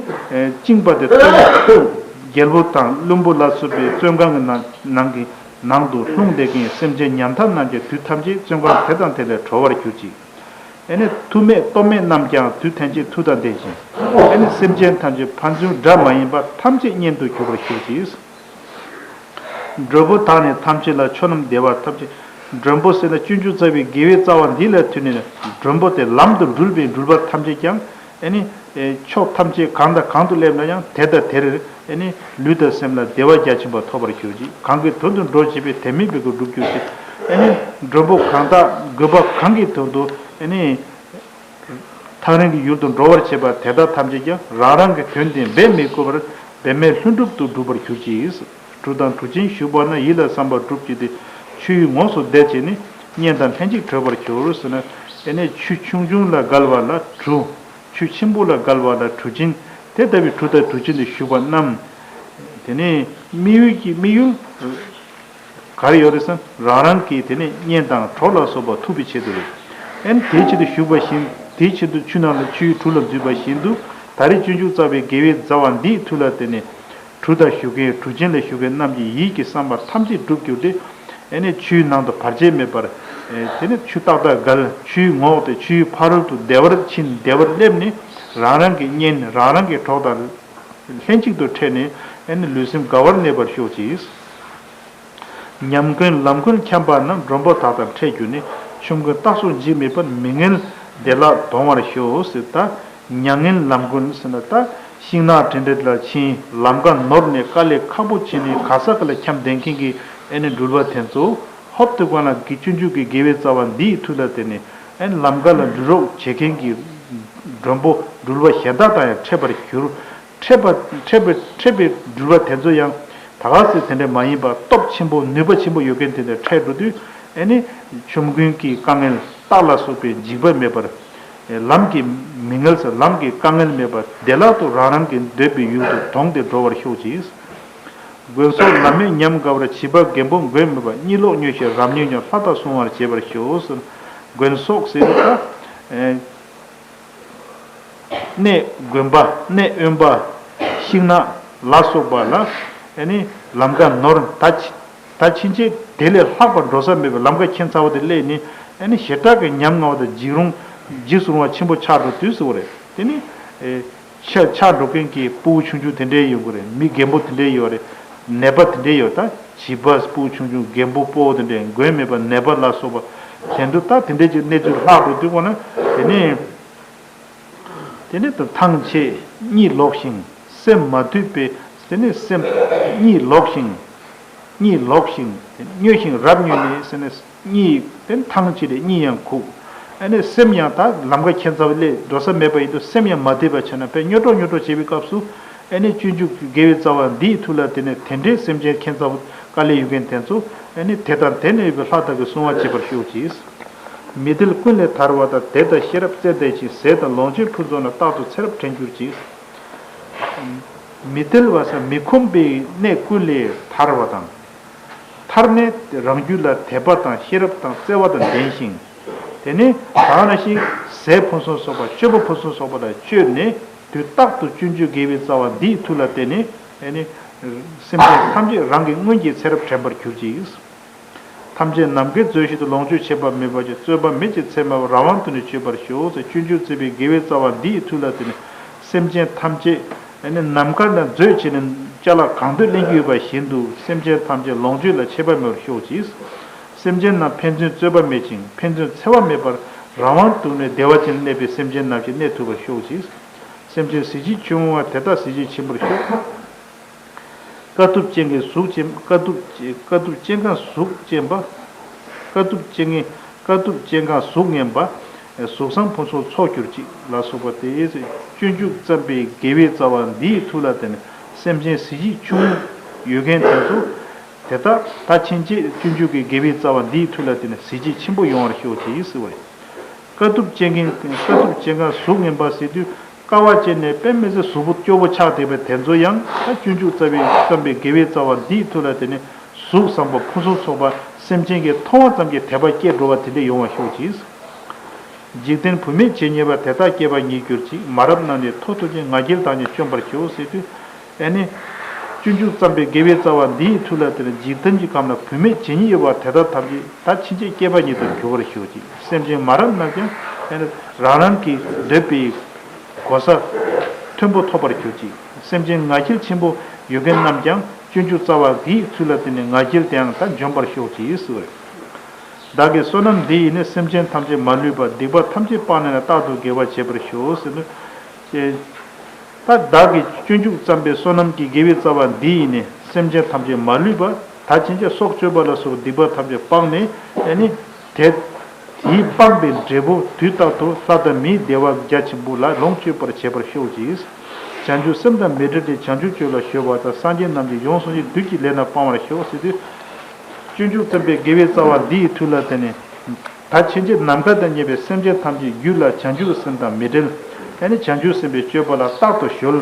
བཅིངས་པ་དེ་ལྟར་རྒྱལ་པོ་དང་བློན་པོ་ལ་སོགས་པའི་བཙོན་ཁང་གི་ནང་ནང་གི་ནང་དུ་ལྷུང་བསྡད་མཁན་སེམས་ཅན་ཉམ་ཐག་རྣམས་ཀྱང་དུས་ཐམས་ཅད་བཙོན་ཁང་དེ་དང་དེ་ལས་གྲོལ་བར་གྱུར་ཅིག། ཨེ་ནི་མཐུ་མེད་སྟོབས་མེད་རྣམས་ཀྱང་དུས་ཐམས་ཅད་མཐུ་དང་ལྡན་ཞིང་། ཨེ་ནི་སེམས་ཅན་ཐམས་ཅད་ཕན་ཚུན་འདྲ་མ་ཡིན་པ་ཐམས་ཅད་གཉེན་དུ་གྱུར་པར་ཤོག་ཅིག། མགྲོན་པོ་དག་ནི་ཐམས་ཅད་ལ། ཆོས་རྣམས་བདེ་བ་ཐམས་ཅད། མགྲོན་པོ་ཟེར་ན་སྤྱོད་འཇུག་བརྩམས་པའི་དགེ་བའི་རྩ་བ་འདི་ལ་མཐུ་ནི་མགྲོན་པོ་དེ་ལམ་དུ་འགྲུལ་བའི་འགྲུལ་པ་ཐམས་ཅད་ཀྱང་ཨེ་ནི། ཕྱོགས་ཐམས་ཅད་གང་དང་གང་དུ་སླེབས་ན་ཡང་དེ་དང་དེར་ཨེ་ནི་ལུས་དང་སེམས་ལ་བདེ་བ་རྒྱ་ཆེན་པོ་ཐོབ་པར་གྱུར་ཅིག། གང་གི་དོན་དུ་འགྲོ་བྱེད་པའི་དེ་མིན་པའི་སྒོ་སྒྲུབ་གྱུར་ཅིག། ཨེ་ནི་མགྲོན་པོ་གང་དག་དགོས་པ་གང་གི་དོན་དུ་ཨེ་ནི། ཐག་རིང་གི་ཡུལ་དུ་འགྲོ་བར་བྱེད་པ་དེ་དག་ཐམས་ཅད་ཀྱང་རང་རང་གི་དོན་དེ་འབད་མི་དགོས་པར་འབད་མེད་ལྷུན་གྲུབ་ཏུ་འགྲུབ་པར་གྱུར་ཅིག། གྲུ་དང་གྲུ་ཆེན་ཞུགས་པ་ན། ཡིད་ལ་བསམ་པ་འགྲུབ་ཀྱི་སྟེ། ཆུའི་ངོགས་སུ་བསྡད་བྱས་ནས་གཉེན་དང་ལྷན་ཅིག་གྲོལ་བར་འགྱུར་ཟེར་ན། ཨེ་ནས་ཆུ་ཆུང་ཆུང་ལ་བརྒལ་བ་ལ་གྲུ། ཆུ་ཆེན་པོ་ལ་བརྒལ་བ་ལ་གྲུ་ཆེན། དེ་ལྟ་བུའི་གྲུ་དང་གྲུ་ཆེན་དུ་ཞུགས་པ་རྣམས། དེ་ནས་དམིགས་ཡུལ་གྱི་དམིགས་ཡུལ། ག་རེ་ཡོད་རེད་ཟེར་ན་རང་རང་གི་དེ་ནས་གཉེན་དང་གྲོགས་ལ་སོགས་པ་ཐུག་པའི་ཆེད་དུ་རེད། ཨེ་ནི་དེའི་ཆེད་དུ་ཞུགས་པ་བཞིན་དེའི་ཆེད་དུ་ཆུ་ནང་ལ་ཆུའི་གྲུ་ལ་འཛུལ་བ་བཞིན་དུ་ད་རེས་སྤྱོད་འཇུག་རྩ་བའི་དགེ་བའི་རྩ་བ་འདིའི་མཐུ་ལ་བརྟེན་ནས་གྲུ་དང་ཞུགས་མཁན་གྲུ་ཆེན་ལ་ཞུགས་མཁན་རྣམས་ཀྱི་ཡིད་ཀྱི་བསམ་པ་ཐམས་ཅད་འགྲུབ་གྱུར་ཏེ། ཨེ་ནི་ཆུའི་ནང་དུ་བར་ཆད་མེད་པར། ཨེ་དེ་ནི་ཆུ་ཏག་ཏག་བརྒལ་ཆུའི་ངོགས་དེ་ཆུའི་ཕ་རོལ་ཏུ་བདེ་བར་ཕྱིན་བདེ་བར་སླེབས་ནས་རང་རང་གི་གཉེན་རང་རང་གི་གྲོགས་དང་། ལྷན་ཅིག་ཏུ་འཕྲད་ནས་ཨེ་ནི་ལུས་སེམས་དགའ་བར་གནས་པར་ཤོག་ཅིག། ཉམས་ཀུན་ལམ་ཀུན་འཁྱམས་པ་ན། མགྲོན་པོ་དག་དང་འཕྲད་གྱུར་ནས། ཆོམ་རྐུན་རྟག་སོགས་འཇིགས་མེད་པར། མི་ངལ་བདེ་བླག་གདོང་བར་ཤོག་ཟེར། ད་མྱ་ངན་ལམ་ཀུན་ཟེར་ན་ད་ཤིང་ནགས་དྲིལ་འདྲ་ལ་ཕྱིན་ལམ་ཁ་ནོར་ནས་དཀའ་ལས་ཁག་པོ་བྱས་ནས་ག་ས་ག་ལ་འཁྱམས་བསྡད་མཁན་གྱི་ཨེ་ནི་འགྲུལ་པ་དེ་ཚོ་ཧོབ་ཏེ་ཀོ་ན་གི་སྤྱོད་འཇུག་གི་དགེ་བའི་རྩ་བ་འདིའི་མཐུ་ལ་བརྟེན་ནས་ཨེ་ནི་ལམ་ཁ་ལ་འགྲུལ་རོགས་བྱེད་མཁན་གྱི་མགྲོན་པོ་འགྲུལ་པ་གཞན་དག་དང་ཡང་འཕྲད་པར་གྱུར། འཕྲད་པ་འཕྲད་པའི་འཕྲད་པའི་འགྲུལ་པ་དེ་ཚོ་ཡང་ད་ག་སེ་དེ་འདྲ་མ་ཡིན་པ་སྟོབས་ཆེན་པོ་ནུས་པ་ཆེན་པོ་ཡོད་མཁན་དེ་འདྲ་འཕྲད་འགྲོ་དུས་ཨེ་ནི་ཆོམ་རྐུན་གྱི་དཀའ་ངལ་རྟགས་ལ་སོགས་པའི་འཇིགས་པ་མེད་པར། ལམ་གྱི་མི་ངལ་ཟེར་ལམ་གྱི་དཀའ་ངལ་མེད་པར་བདེ་བླག་ཏུ་རང་རང་གི་འདོད་པའི་ཡུལ་དུ་དོང་སྟེ་འགྲོ་བར་ཤོག་ཅིག། དགོན་སོགས་ལམ་མེད་ཉམས་དགའ་བར། བྱིས་པ་རྒན་པོ་མགོན་མེད་པ། གཉིད་ལོག་མྱོས་ཤིང་རབ་མྱོས་ཀྱང་། ལྷ་དག་བསྲུང་བར་བྱེད་པར་ཤོག་ཟེར། དགོན་སོགས་ཟེར་ད། གནས་དགོན་པ་གནས་དབེན་པ་ཤིང་ནགས་ལ་སོགས་པ་ལ་ཨེ་ནི་ལམ་ཁ་ནོར་ད་ཕྱི་ད་ཕྱིན་ཆད་དེ་ལས་ལྷག་པར་འགྲོ་ས་མེད་པའི་ལམ་ཁ་ཁྱད་མཚར་བ་དེ་སླེབས་ནས་ཨེ་ནི་ཞེ་དྲག་གི་ཉམ་ང་བ་དང་འཇིགས་རུང་འཇིགས་སུ་རུང་བ་ཆེན་པོ་ཆགས་འགྲོ་དུས་སུ་རེད། དེ་ནི་ཨེ་ཆགས་ཆགས་འགྲོ་མཁན་གྱི་སྤུ་གུ་ཆུང་ཆུང་དེ་འདྲའི་ཡོང་གི་རེད། མི་རྒན་པོ་དེ་འདྲའི་ཡོད་རེད། ནད་པ་དེ་འདྲའི་ཡོད་ད་བྱིས་པ་སྤུ་གུ་ཆུང་ཆུང་རྒན་པོ་སྤོ་བོ་དེ་འདྲའི་མགོན་མེད་པ་ནད་པ་ལ་སོགས་པ་དེ་འདུག་ད་དེ་འདྲའི་ཅིག་གནས་ཚུལ་ལྷག་འགྲོ་དུས་ཀོ་ན་དེ་ནི། དེ་ནས་དང་ཐང་ཆད་གཉིད་ལོག་ཤིང་སེམས་མ་དུལ་བས། དེ་ནས་སེམས་གཉིད་ལོག་ཤིང་། གཉིད་ལོག་ཤིང་། མྱོས་ཤིང་རབ་མྱོས་ནས་ཟེར་ནས་གཉིད་དེ་ཐང་ཆད་ལས་གཉིད་ཡང་ཁུག་ཨ་ནི་སེམས་ཡང་དག་ལམ་ཁ་ཁྱད་མཚར་བ་ལས་འགྲོ་ས་མེད་པ་ཡིན་དུས་སེམས་ཡང་མ་དུལ་བ་བྱས་ན་དཔེ་སྨྱོ་གྲོགས་སྨྱོ་གྲོགས་བྱེད་པའི་སྐབས་སུ་ཨ་ནི་སྤྱོད་འཇུག་གི་དགེ་བའི་རྩ་བ་འདིའི་མཐུ་ལ་དེ་ནས་དེ་འདྲའི་སེམས་ཅན་ཁྱད་མཚར་བ་དཀའ་ལས་ཡོད་མཁན་དེ་ཚོ་ཨ་ནི་དེ་དང་དེ་ནས་ཡོད་པའི་ལྷ་དག་གིས་བསྲུང་བ་བྱེད་པར་ཤོག་ཅིག། མི་དལ་ཀུན་ལས་ཐར་བ་དང་། དད་དང་ཤེས་རབ་བརྩེ་ལྡན་ཞིང་། ཟས་དང་ལོངས་སྤྱོད་ཕུན་ཚོགས་ན། རྟག་ཏུ་ཚེ་རབས་དྲན་གྱུར་ཅིག། མི་དལ་བ་ཟེར་མི་ཁོམ་པའི་གནས་ཀུན་ལས་ཐར་བ་དང་། ཐར་ནས་རང་རྒྱུད་ལ་དད་པ་དང་ཤེས་རབ་དང་བརྩེ་བ་དང་ལྡན་ཞིང་། དེ་ནས་ད་ག་ནང་བཞིན་ཟས་ཕུན་སུམ་ཚོགས་པ་སྤྱོད་པ་ཕུན་སུམ་ཚོགས་པ་ལ་སྤྱོད་ནས། དུས་རྟག་ཏུ་སྤྱོད་འཇུག་དགེ་བའི་རྩ་བ་འདིའི་མཐུ་ལ་བརྟེན་ནས་ཨེ་ནི། སེམས་ཅན་ཐམས་ཅད་རང་གི་སྔོན་གྱི་ཚེ་རབས་དྲན་པར་གྱུར་ཅིག། ཐམས་ཅད་ནམ་མཁའི་མཛོད་བཞིན་དུ་ལོངས་སྤྱོད་ཆད་པ་མེད་པ་ཀྱང་རྩོད་པ་མེད་ཅིང་ཚད་མེད་པ་རང་དབང་དུ་ནི་སྤྱོད་པར་ཤོག་ཟེར། སྤྱོད་འཇུག་བརྩམས་པའི་དགེ་བའི་རྩ་བ་འདིའི་མཐུ་ལ་བརྟེན་ནས་སེམས་ཅན་ཐམས་ཅད་ཨེ་ནི་ནམ་མཁའ་ན་མཛོད་བྱས་ནས་ཅ་ལག་གང་འདོད་ལེན་རྒྱུ་ཡོད་པ་བཞིན་དུ་སེམས་ཅན་ཐམས་ཅད་ལོངས་སྤྱོད་ལ་ཆད་པ་མེད་པར་ཤོག་ཅིག། སེམས་ཅན་རྣམས་ཕན་ཚུན་རྩོད་པ་མེད་ཅིང་ཕན་ཚུན་འཚེ་བ་མེད་པར་རང་དབང་དུ་ནས་བདེ་བ་ཅན་གནས་པའི་སེམས་ཅན་རྣམས་ཀྱིས་གནས་ཐུབ་པར་ཤོག་ཅིག། སེམས་ཅན་གཟི་བརྗིད་ཆུང་བ་དེ་དག་གཟི་བརྗིད་ཆེན་པོར་ཤོག། དཀའ་ཐུབ་ཅན་གྱི་གཟུགས་ཅན། དཀའ་ཐུབ་ཅན། དཀའ་ཐུབ་ཅན་གང་གཟུགས་ཅན་པ། དཀའ་ཐུབ་ཅན་གྱི། དཀའ་ཐུབ་ཅན་གང་གཟུགས་ངན་པ། གཟུགས་བཟང་ཕུན་སུམ་ཚོགས་གྱུར་ཅིག་ལ་སོགས་པ་སྟེ། སྤྱོད་འཇུག་བརྩམས་པའི་དགེ་བའི་རྩ་བ་འདིའི་མཐུ་ལ་བརྟེན་ནས་སེམས་ཅན་གཟི་བརྗིད་ཆུང་ངུ་ཡོད་མཁན་དེ་ཚོ། དེ་དག་ད་ཕྱིན་ཆད་སྤྱོད་འཇུག་གི་དགེ་བའི་རྩ་བ་འདིའི་མཐུ་ལ་བརྟེན་ནས་གཟི་བརྗིད་ཆེན་པོ་ཡོང་བར་ཤོག་ཅིག་ཟེར་བ་ཡིན། དཀའ་ཐུབ་ཅན་གྱི། དཀའ་ཐུབ་ཅན་གང་གཟུགས་ངན་པ་ཟེར་དུས། དཀའ་བ་སྤྱད་ནས་དཔེ་མི་སྲིད་གཟུགས་པོ་སྐྱོ་པོ་ཆགས་བསྡད་པའི་དེ་ཚོ་ཡང་ད་སྤྱོད་འཇུག་བརྩམས་པའི་བརྩམས་པའི་དགེ་བའི་རྩ་བ་འདིའི་མཐུ་ལ་བརྟེན་ནས་གཟུགས་བཟང་པོ་ཕུན་སུམ་ཚོགས་པ་སེམས་ཅན་གྱིས་མཐོང་བ་ཙམ་གྱིས་དད་པ་སྐྱེ་འགྲོ་བ་དེ་འདྲ་ཡོང་བར་ཤོག་ཅིག། འཇིག་རྟེན་བུད་མེད་ཇི་སྙེད་པ་དེ་དག་སྐྱེ་བ་ཉིད་གྱུར་ཅིག། མ་རབས་རྣམས་ནི་མཐོ་ཐུབ་ཅིང་ང་རྒྱལ་དག་ནི་བཅོམ་པར་ཤོག་ཟེར་དུས། ཨེ་ནི། སྤྱོད་འཇུག་བརྩམས་པའི་དགེ་བའི་རྩ་བ་འདིའི་མཐུ་ལ་བརྟེན་ནས་འཇིག་རྟེན་གྱི་ཁམས་ན་བུད་མེད་ཇི་སྙེད་ཡོད་པ་དེ་དག་ཐམས་ཅད་ད་ཕྱིན་ཆད་སྐྱེས་པ་ཉིད་དུ་འགྱུར་བར་ཤོག་ཅིག། སེམས་ཅན་མ་རབས་རྣམས་ཀྱང་ཨེ་ནི་རང་རང་གི་འདོད་པའི་གོ་ས་མཐོན་པོ་ཐོབ་པར་གྱུར་ཅིག། སེམས་ཅན་ང་རྒྱལ་ཆེན་པོ་ཡོད་མཁན་རྣམས་ཀྱང་སྤྱོད་འཇུག་རྩ་བ་འདིའི་མཐུ་ལ་བརྟེན་ནས་ང་རྒྱལ་དེའང་ད་འཇོམས་པར་ཤོག་ཅིག་ཟེར། བདག་གི་བསོད་ནམས་འདི་ཡིས་ནི་སེམས་ཅན་ཐམས་ཅད་མ་ལུས་པ། སྡིག་པ་ཐམས་ཅད་སྤངས་ནས་རྟག་ཏུ་དགེ་བ་བྱེད་པར་ཤོག་ཟེར་ནས། ད་བདག་གིས་སྤྱོད་འཇུག་བརྩམས་པའི་བསོད་ནམས་ཀྱི་དགེ་བའི་རྩ་བ་འདི་ཡིས་ནི་སེམས་ཅན་ཐམས་ཅད་མ་ལུས་པ། ད་ཕྱིན་ཆད་སྲོག་གཅོད་པ་ལ་སོགས་སྡིག་པ་ཐམས་ཅད་སྤངས་ནས་ཨེ་ནི། དེ། དེའི་སྤངས་པའི་འབྲས་བུ་དུས་རྟག་ཏུ་ལྷ་དང་མིའི་བདེ་བ་རྒྱ་ཆེན་པོ་ལ་ལོངས་སྤྱོད་པར་བྱེད་པར་ཤོག་ཅིག། བྱང་ཆུབ་སེམས་དང་མི་འབྲལ་ཏེ་བྱང་ཆུབ་སྤྱོད་ལ་གཞོལ་བ་དང་སངས་རྒྱས་རྣམས་ཀྱི་ཡོངས་སུ་ཡི་བདུད་ཀྱི་ལས་རྣམས་སྤང་བར་ཤོག་ཟེར་དུས། སྤྱོད་འཇུག་བརྩམས་པའི་དགེ་བའི་རྩ་བ་འདི་ཡི་མཐུ་ལ་བརྟེན་ནས། ད་ཕྱིན་ཆད་ནམ་མཁའ་དང་མཉམ་པའི་སེམས་ཅན་ཐམས་ཅད་རྒྱུད་ལ་བྱང་ཆུབ་སེམས་དང་མི་འབྲལ། ཨེ་ནི་བྱང་ཆུབ་སེམས་དཔའི་སྤྱོད་པ་ལ་རྟག་ཏུ་གཞོལ།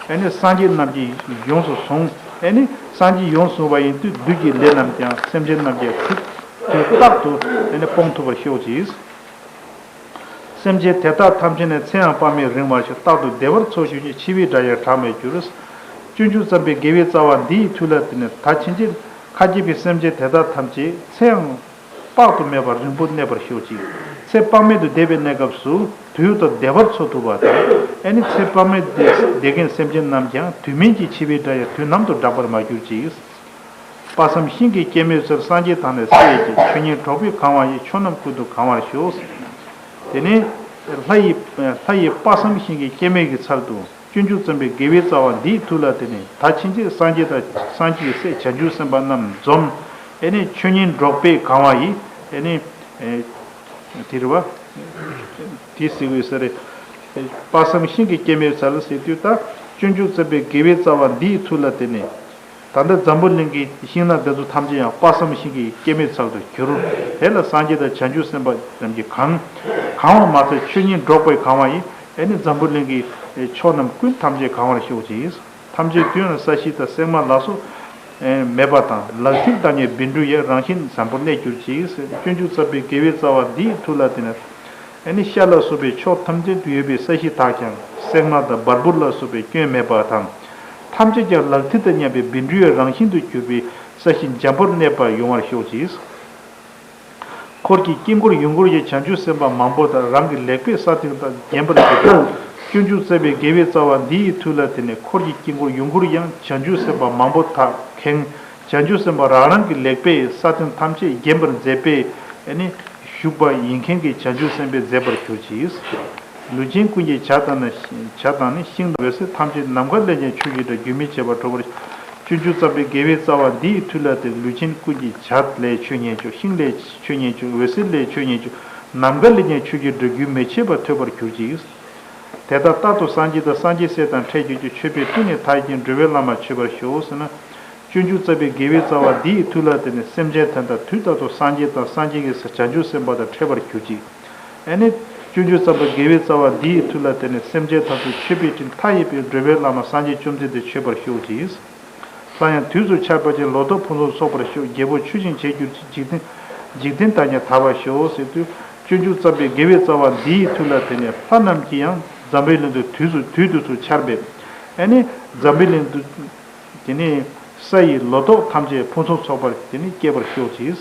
ཨེ་ནི་སངས་རྒྱས་རྣམས་ཀྱིས་ཡོངས་སུ་བཟུང་། ཨེ་ནི་སངས་རྒྱས་ཡོངས་སུ་བཟུང་བ་ཡིན་དུས་བདུད་ཀྱི་ལས་རྣམས་ཀྱང་སེམས་ཅན་རྣམས་ཀྱི་དུས་དུས་རྟག་ཏུ་ཨེ་ནི་སྤོང་ཐུབ་པར་ཤོག་ཅིག། སེམས་ཅན་དེ་དག་ཐམས་ཅད་ནི་ཚེ་ཡང་དཔག་མེད་རིང་བར་ཤོག། རྟག་ཏུ་བདེ་བར་འཚོ་ཞིང་འཆི་བའི་སྒྲ་ཡང་གྲགས་མེད་གྱུར། སྤྱོད་འཇུག་བརྩམས་པའི་དགེ་བའི་རྩ་བ་འདི་ཡི་མཐུ་ལ་བརྟེན་ནས་ད་ཕྱིན་ཆད་ཁ་ཅིག་གི་སེམས་ཅན་དེ་དག་ཐམས་ཅད་ཚེ་ཡང་དཔག་ཏུ་མེད་པར་རིང་པོ་གནས་པར་ཤོག་ཅིག། ཚེ་དཔག་མེད་དུ་བདེ་བའི་གནས་སྐབས་སུ་དུས་ཡུན་དུ་བདེ་བར་འཚོ་ཐུབ་པ་དང་། ཨེ་ནི་ཚེ་དཔག་མེད་དུ་བདེ་མཁན་སེམས་ཅན་རྣམས་ཀྱང་དུས་མིན་གྱི་འཆི་བའི་སྒྲ་ཡང་དུས་ནམ་དུ་གྲགས་པར་མ་གྱུར་ཅིག། དཔག་བསམ་ཤིང་གི་སྐྱེད་མོས་ཚལ། སངས་རྒྱས་དང་ནི་སྲས་ཀྱི། ཆོས་ཉིད་འགྲོགས་པས་གང་བ་ཡི། ཆོས་རྣམས་ཀུན་ཏུ་གང་བར་ཤོག། དེ་ནས་ལྷ་ཡི་ལྷ་ཡི་དཔག་བསམ་ཤིང་གི་སྐྱེད་མོས་ཀྱི་ཚལ་དུ་སྤྱོད་འཇུག་བརྩམས་པའི་དགེ་བའི་རྩ་བ་འདིའི་མཐུ་ལ་བརྟེན་ནས་ད་ཕྱིན་ཆད་སངས་རྒྱས་དང་སངས་རྒྱས་ཀྱི་སྲས་བྱང་ཆུབ་སེམས་དཔའ་རྣམས་འཛོམས། ཨེ་ནི་ཆོས་ཉིད་འགྲོགས་པས་གང་བ་ཡི། ཨེ་ནི་དེ་རེད་བ། དེ་ཟེར་དགོས་ས་རེད། དཔག་བསམ་ཤིང་གི་སྐྱེད་མོས་ཚལ་ཟེར་དུས་ད་སྤྱོད་འཇུག་བརྩམས་པའི་དགེ་བའི་རྩ་བ་འདིའི་མཐུ་ལ་བརྟེན་ནས། ད་ལྟ་འཛམ་བུ་གླིང་གི་ཤིང་ནགས་འདི་ཚོ་ཐམས་ཅད་ཡང་དཔག་བསམ་ཤིང་གི་སྐྱེད་མོས་ཚལ་དུ་གྱུར། དེ་ལ་སངས་རྒྱས་དང་བྱང་ཆུབ་སེམས་དཔའ་རྣམས་ཀྱིས་གང་། གང་བ་མ་ཚད་ཆོས་ཉིད་འགྲོགས་པས་གང་བ་ཡིན། ཨེ་ནི་འཛམ་བུ་གླིང་གི་ཕྱོགས་རྣམས་ཀུན་ཐམས་ཅད་གང་བར་ཤོག་ཅིག། ཐམས་ཅད་དུས་ཡང་ས་གཞི་དང་གསེག་མ་ལ་སོགས་མེད་པ་དང་། ལག་མཐིལ་དང་ནི་བཻ་ཌཱུརྱའི་རང་བཞིན་བཟང་པོར་གནས་གྱུར་ཅིག། སྤྱོད་འཇུག་བརྩམས་པའི་དགེ་བའི་རྩ་བ་འདིའི་མཐུ་ལ་བརྟེན་ནས། ཨེ་ནི་ཤར་ལ་སོགས་པའི་ཕྱོགས་ཐམས་ཅད་དུ་ཡོད་པའི་ས་གཞི་དག་ཀྱང་གསེག་མ་དང་བ་སྤུ་ལ་སོགས་པའི་སྐྱོན་མེད་པ་དང་། ཐམས་ཅད་ཀྱང་ལག་མཐིལ་དང་མཉམ་པའི་བཻ་ཌཱུརྱའི་རང་བཞིན་དུ་གྱུར་པའི་ས་གཞི་འཇམ་པོར་གནས་པ་ཡོང་བར་ཤོག་ཅིག། འཁོར་གྱི་དཀྱིལ་འཁོར་ཡུངས་ཀར་གྱི་བྱང་ཆུབ་སེམས་དཔའ་མང་པོ་དག་རང་གི་ལེགས་པའི་ས་སྟེང་དག་བརྒྱན་པར་བྱེད་པ། སྤྱོད་འཇུག་བརྩམས་པའི་དགེ་བའི་རྩ་བ་འདི་ཡི་མཐུ་ལ་བརྟེན་ནས་འཁོར་གྱི་དཀྱིལ་འཁོར་ཡུངས་ཀར་ཡང་བྱང་ཆུབ་སེམས་དཔའ་མང་པོ་དག་ཁེངས། བྱང་ཆུབ་སེམས་དཔའ་རང་རང་གི་ལེགས་པའི་ས་སྟེང་ཐམས་ཅད་བརྒྱན་པར་མཛད་པས་ཨེ་ནི་བཞུགས་པ་ཡིན་མཁན་གྱི་བྱང་ཆུབ་སེམས་དཔའི་མཛད་པར་གྱུར་ཅིག། ལུས་ཅན་ཀུན་གྱི་བྱ་དང་ནི་བྱ་དང་ནི་ཤིང་དང་འོད་ཟེར་ཐམས་ཅད་ནམ་མཁའ་ལས་ཀྱང་ཆོས་ཀྱི་སྒྲ་རྒྱུན་མི་འཆད་པར་སྒྲོགས་པར། སྤྱོད་འཇུག་བརྩམས་པའི་དགེ་བའི་རྩ་བ་འདི་ཡི་མཐུ་ལ་བརྟེན་ལུས་ཅན་ཀུན་གྱི་བྱ་ལས་ཆོས་ཉན་བྱུང་། ཤིང་ལས་ཆོས་ཉན་བྱུང་། འོད་ཟེར་ལས་ཆོས་ཉན་བྱུང་། ནམ་མཁའ་ལས་ཀྱང་ཆོས་ཀྱི་སྒྲ་རྒྱུན་མི་འཆད་པར་ཐོས་པར་གྱུར་ཅིག། དེ་དག་རྟག་ཏུ་སངས་རྒྱས་དང་སངས་རྒྱས་སྲས་དང་འཕྲད་གྱུར་ཅིག། མཆོད་པའི་སྤྲིན་ནི་མཐའ་ཡས་ཀྱིས། འགྲོ་བའི་བླ་མ་མཆོད་པར་ཤོག་ཟེར་ན། སྤྱོད་འཇུག་བརྩམས་པའི་དགེ་བའི་རྩ་བ་འདི་ཡི་མཐུ་ལ་བརྟེན་ནས་སེམས་ཅན་དོན་དག་དུས་རྟག་ཏུ་སངས་རྒྱས་དང་སངས་རྒྱས་ཀྱི་སྲས་བྱང་ཆུབ་སེམས་དཔའ་དང་འཕྲད་པར་གྱུར་ཅིག། ཨེ་ནི། སྤྱོད་འཇུག་བརྩམས་པའི་དགེ་བའི་རྩ་བ་འདི་ཡི་མཐུ་ལ་བརྟེན་ནས་སེམས་ཅན་ཐམས་ཅད་མཆོད་པའི་སྤྲིན་མཐའ་ཡས་པའི་འགྲོ་བའི་བླ་མ་སངས་རྒྱས་བཅོམ་ལྡན་འདས་མཆོད་པར་ཤོག་ཅིག། སླར་ཡང་དུས་སུ་ཆར་པ་ཅན་ལོ་ཏོག་ཕུན་སུམ་ཚོགས་པར་ཤོག། རྒྱལ་པོ་ཆོས་བཞིན་བྱེད་གྱུར་ཅིག། འཇིག་རྟེན་འཇིག་རྟེན་དག་ཀྱང་དར་བར་ཤོག་ཟེར་དུས། སྤྱོད་འཇུག་བརྩམས་པའི་དགེ་བའི་རྩ་བ་འདི་ཡི་མཐུ་ལ་བརྟེན་ནས་ལྷ་རྣམས་ཀྱིས་ཡང་ འཛམ་བུའི་གླིང་དུ་དུས་སུ་དུས་དུས་སུ་ཆར་འབེབས། ཨ་ནི་འཛམ་བུའི་གླིང་དུ་དེ་ནི་ས་ཡི་ལོ་ཏོག་ཐམས་ཅད་ཕུན་སུམ་ཚོགས་པར་དེ་ནི་སྐྱེད་པར་ཤོག་ཅིག།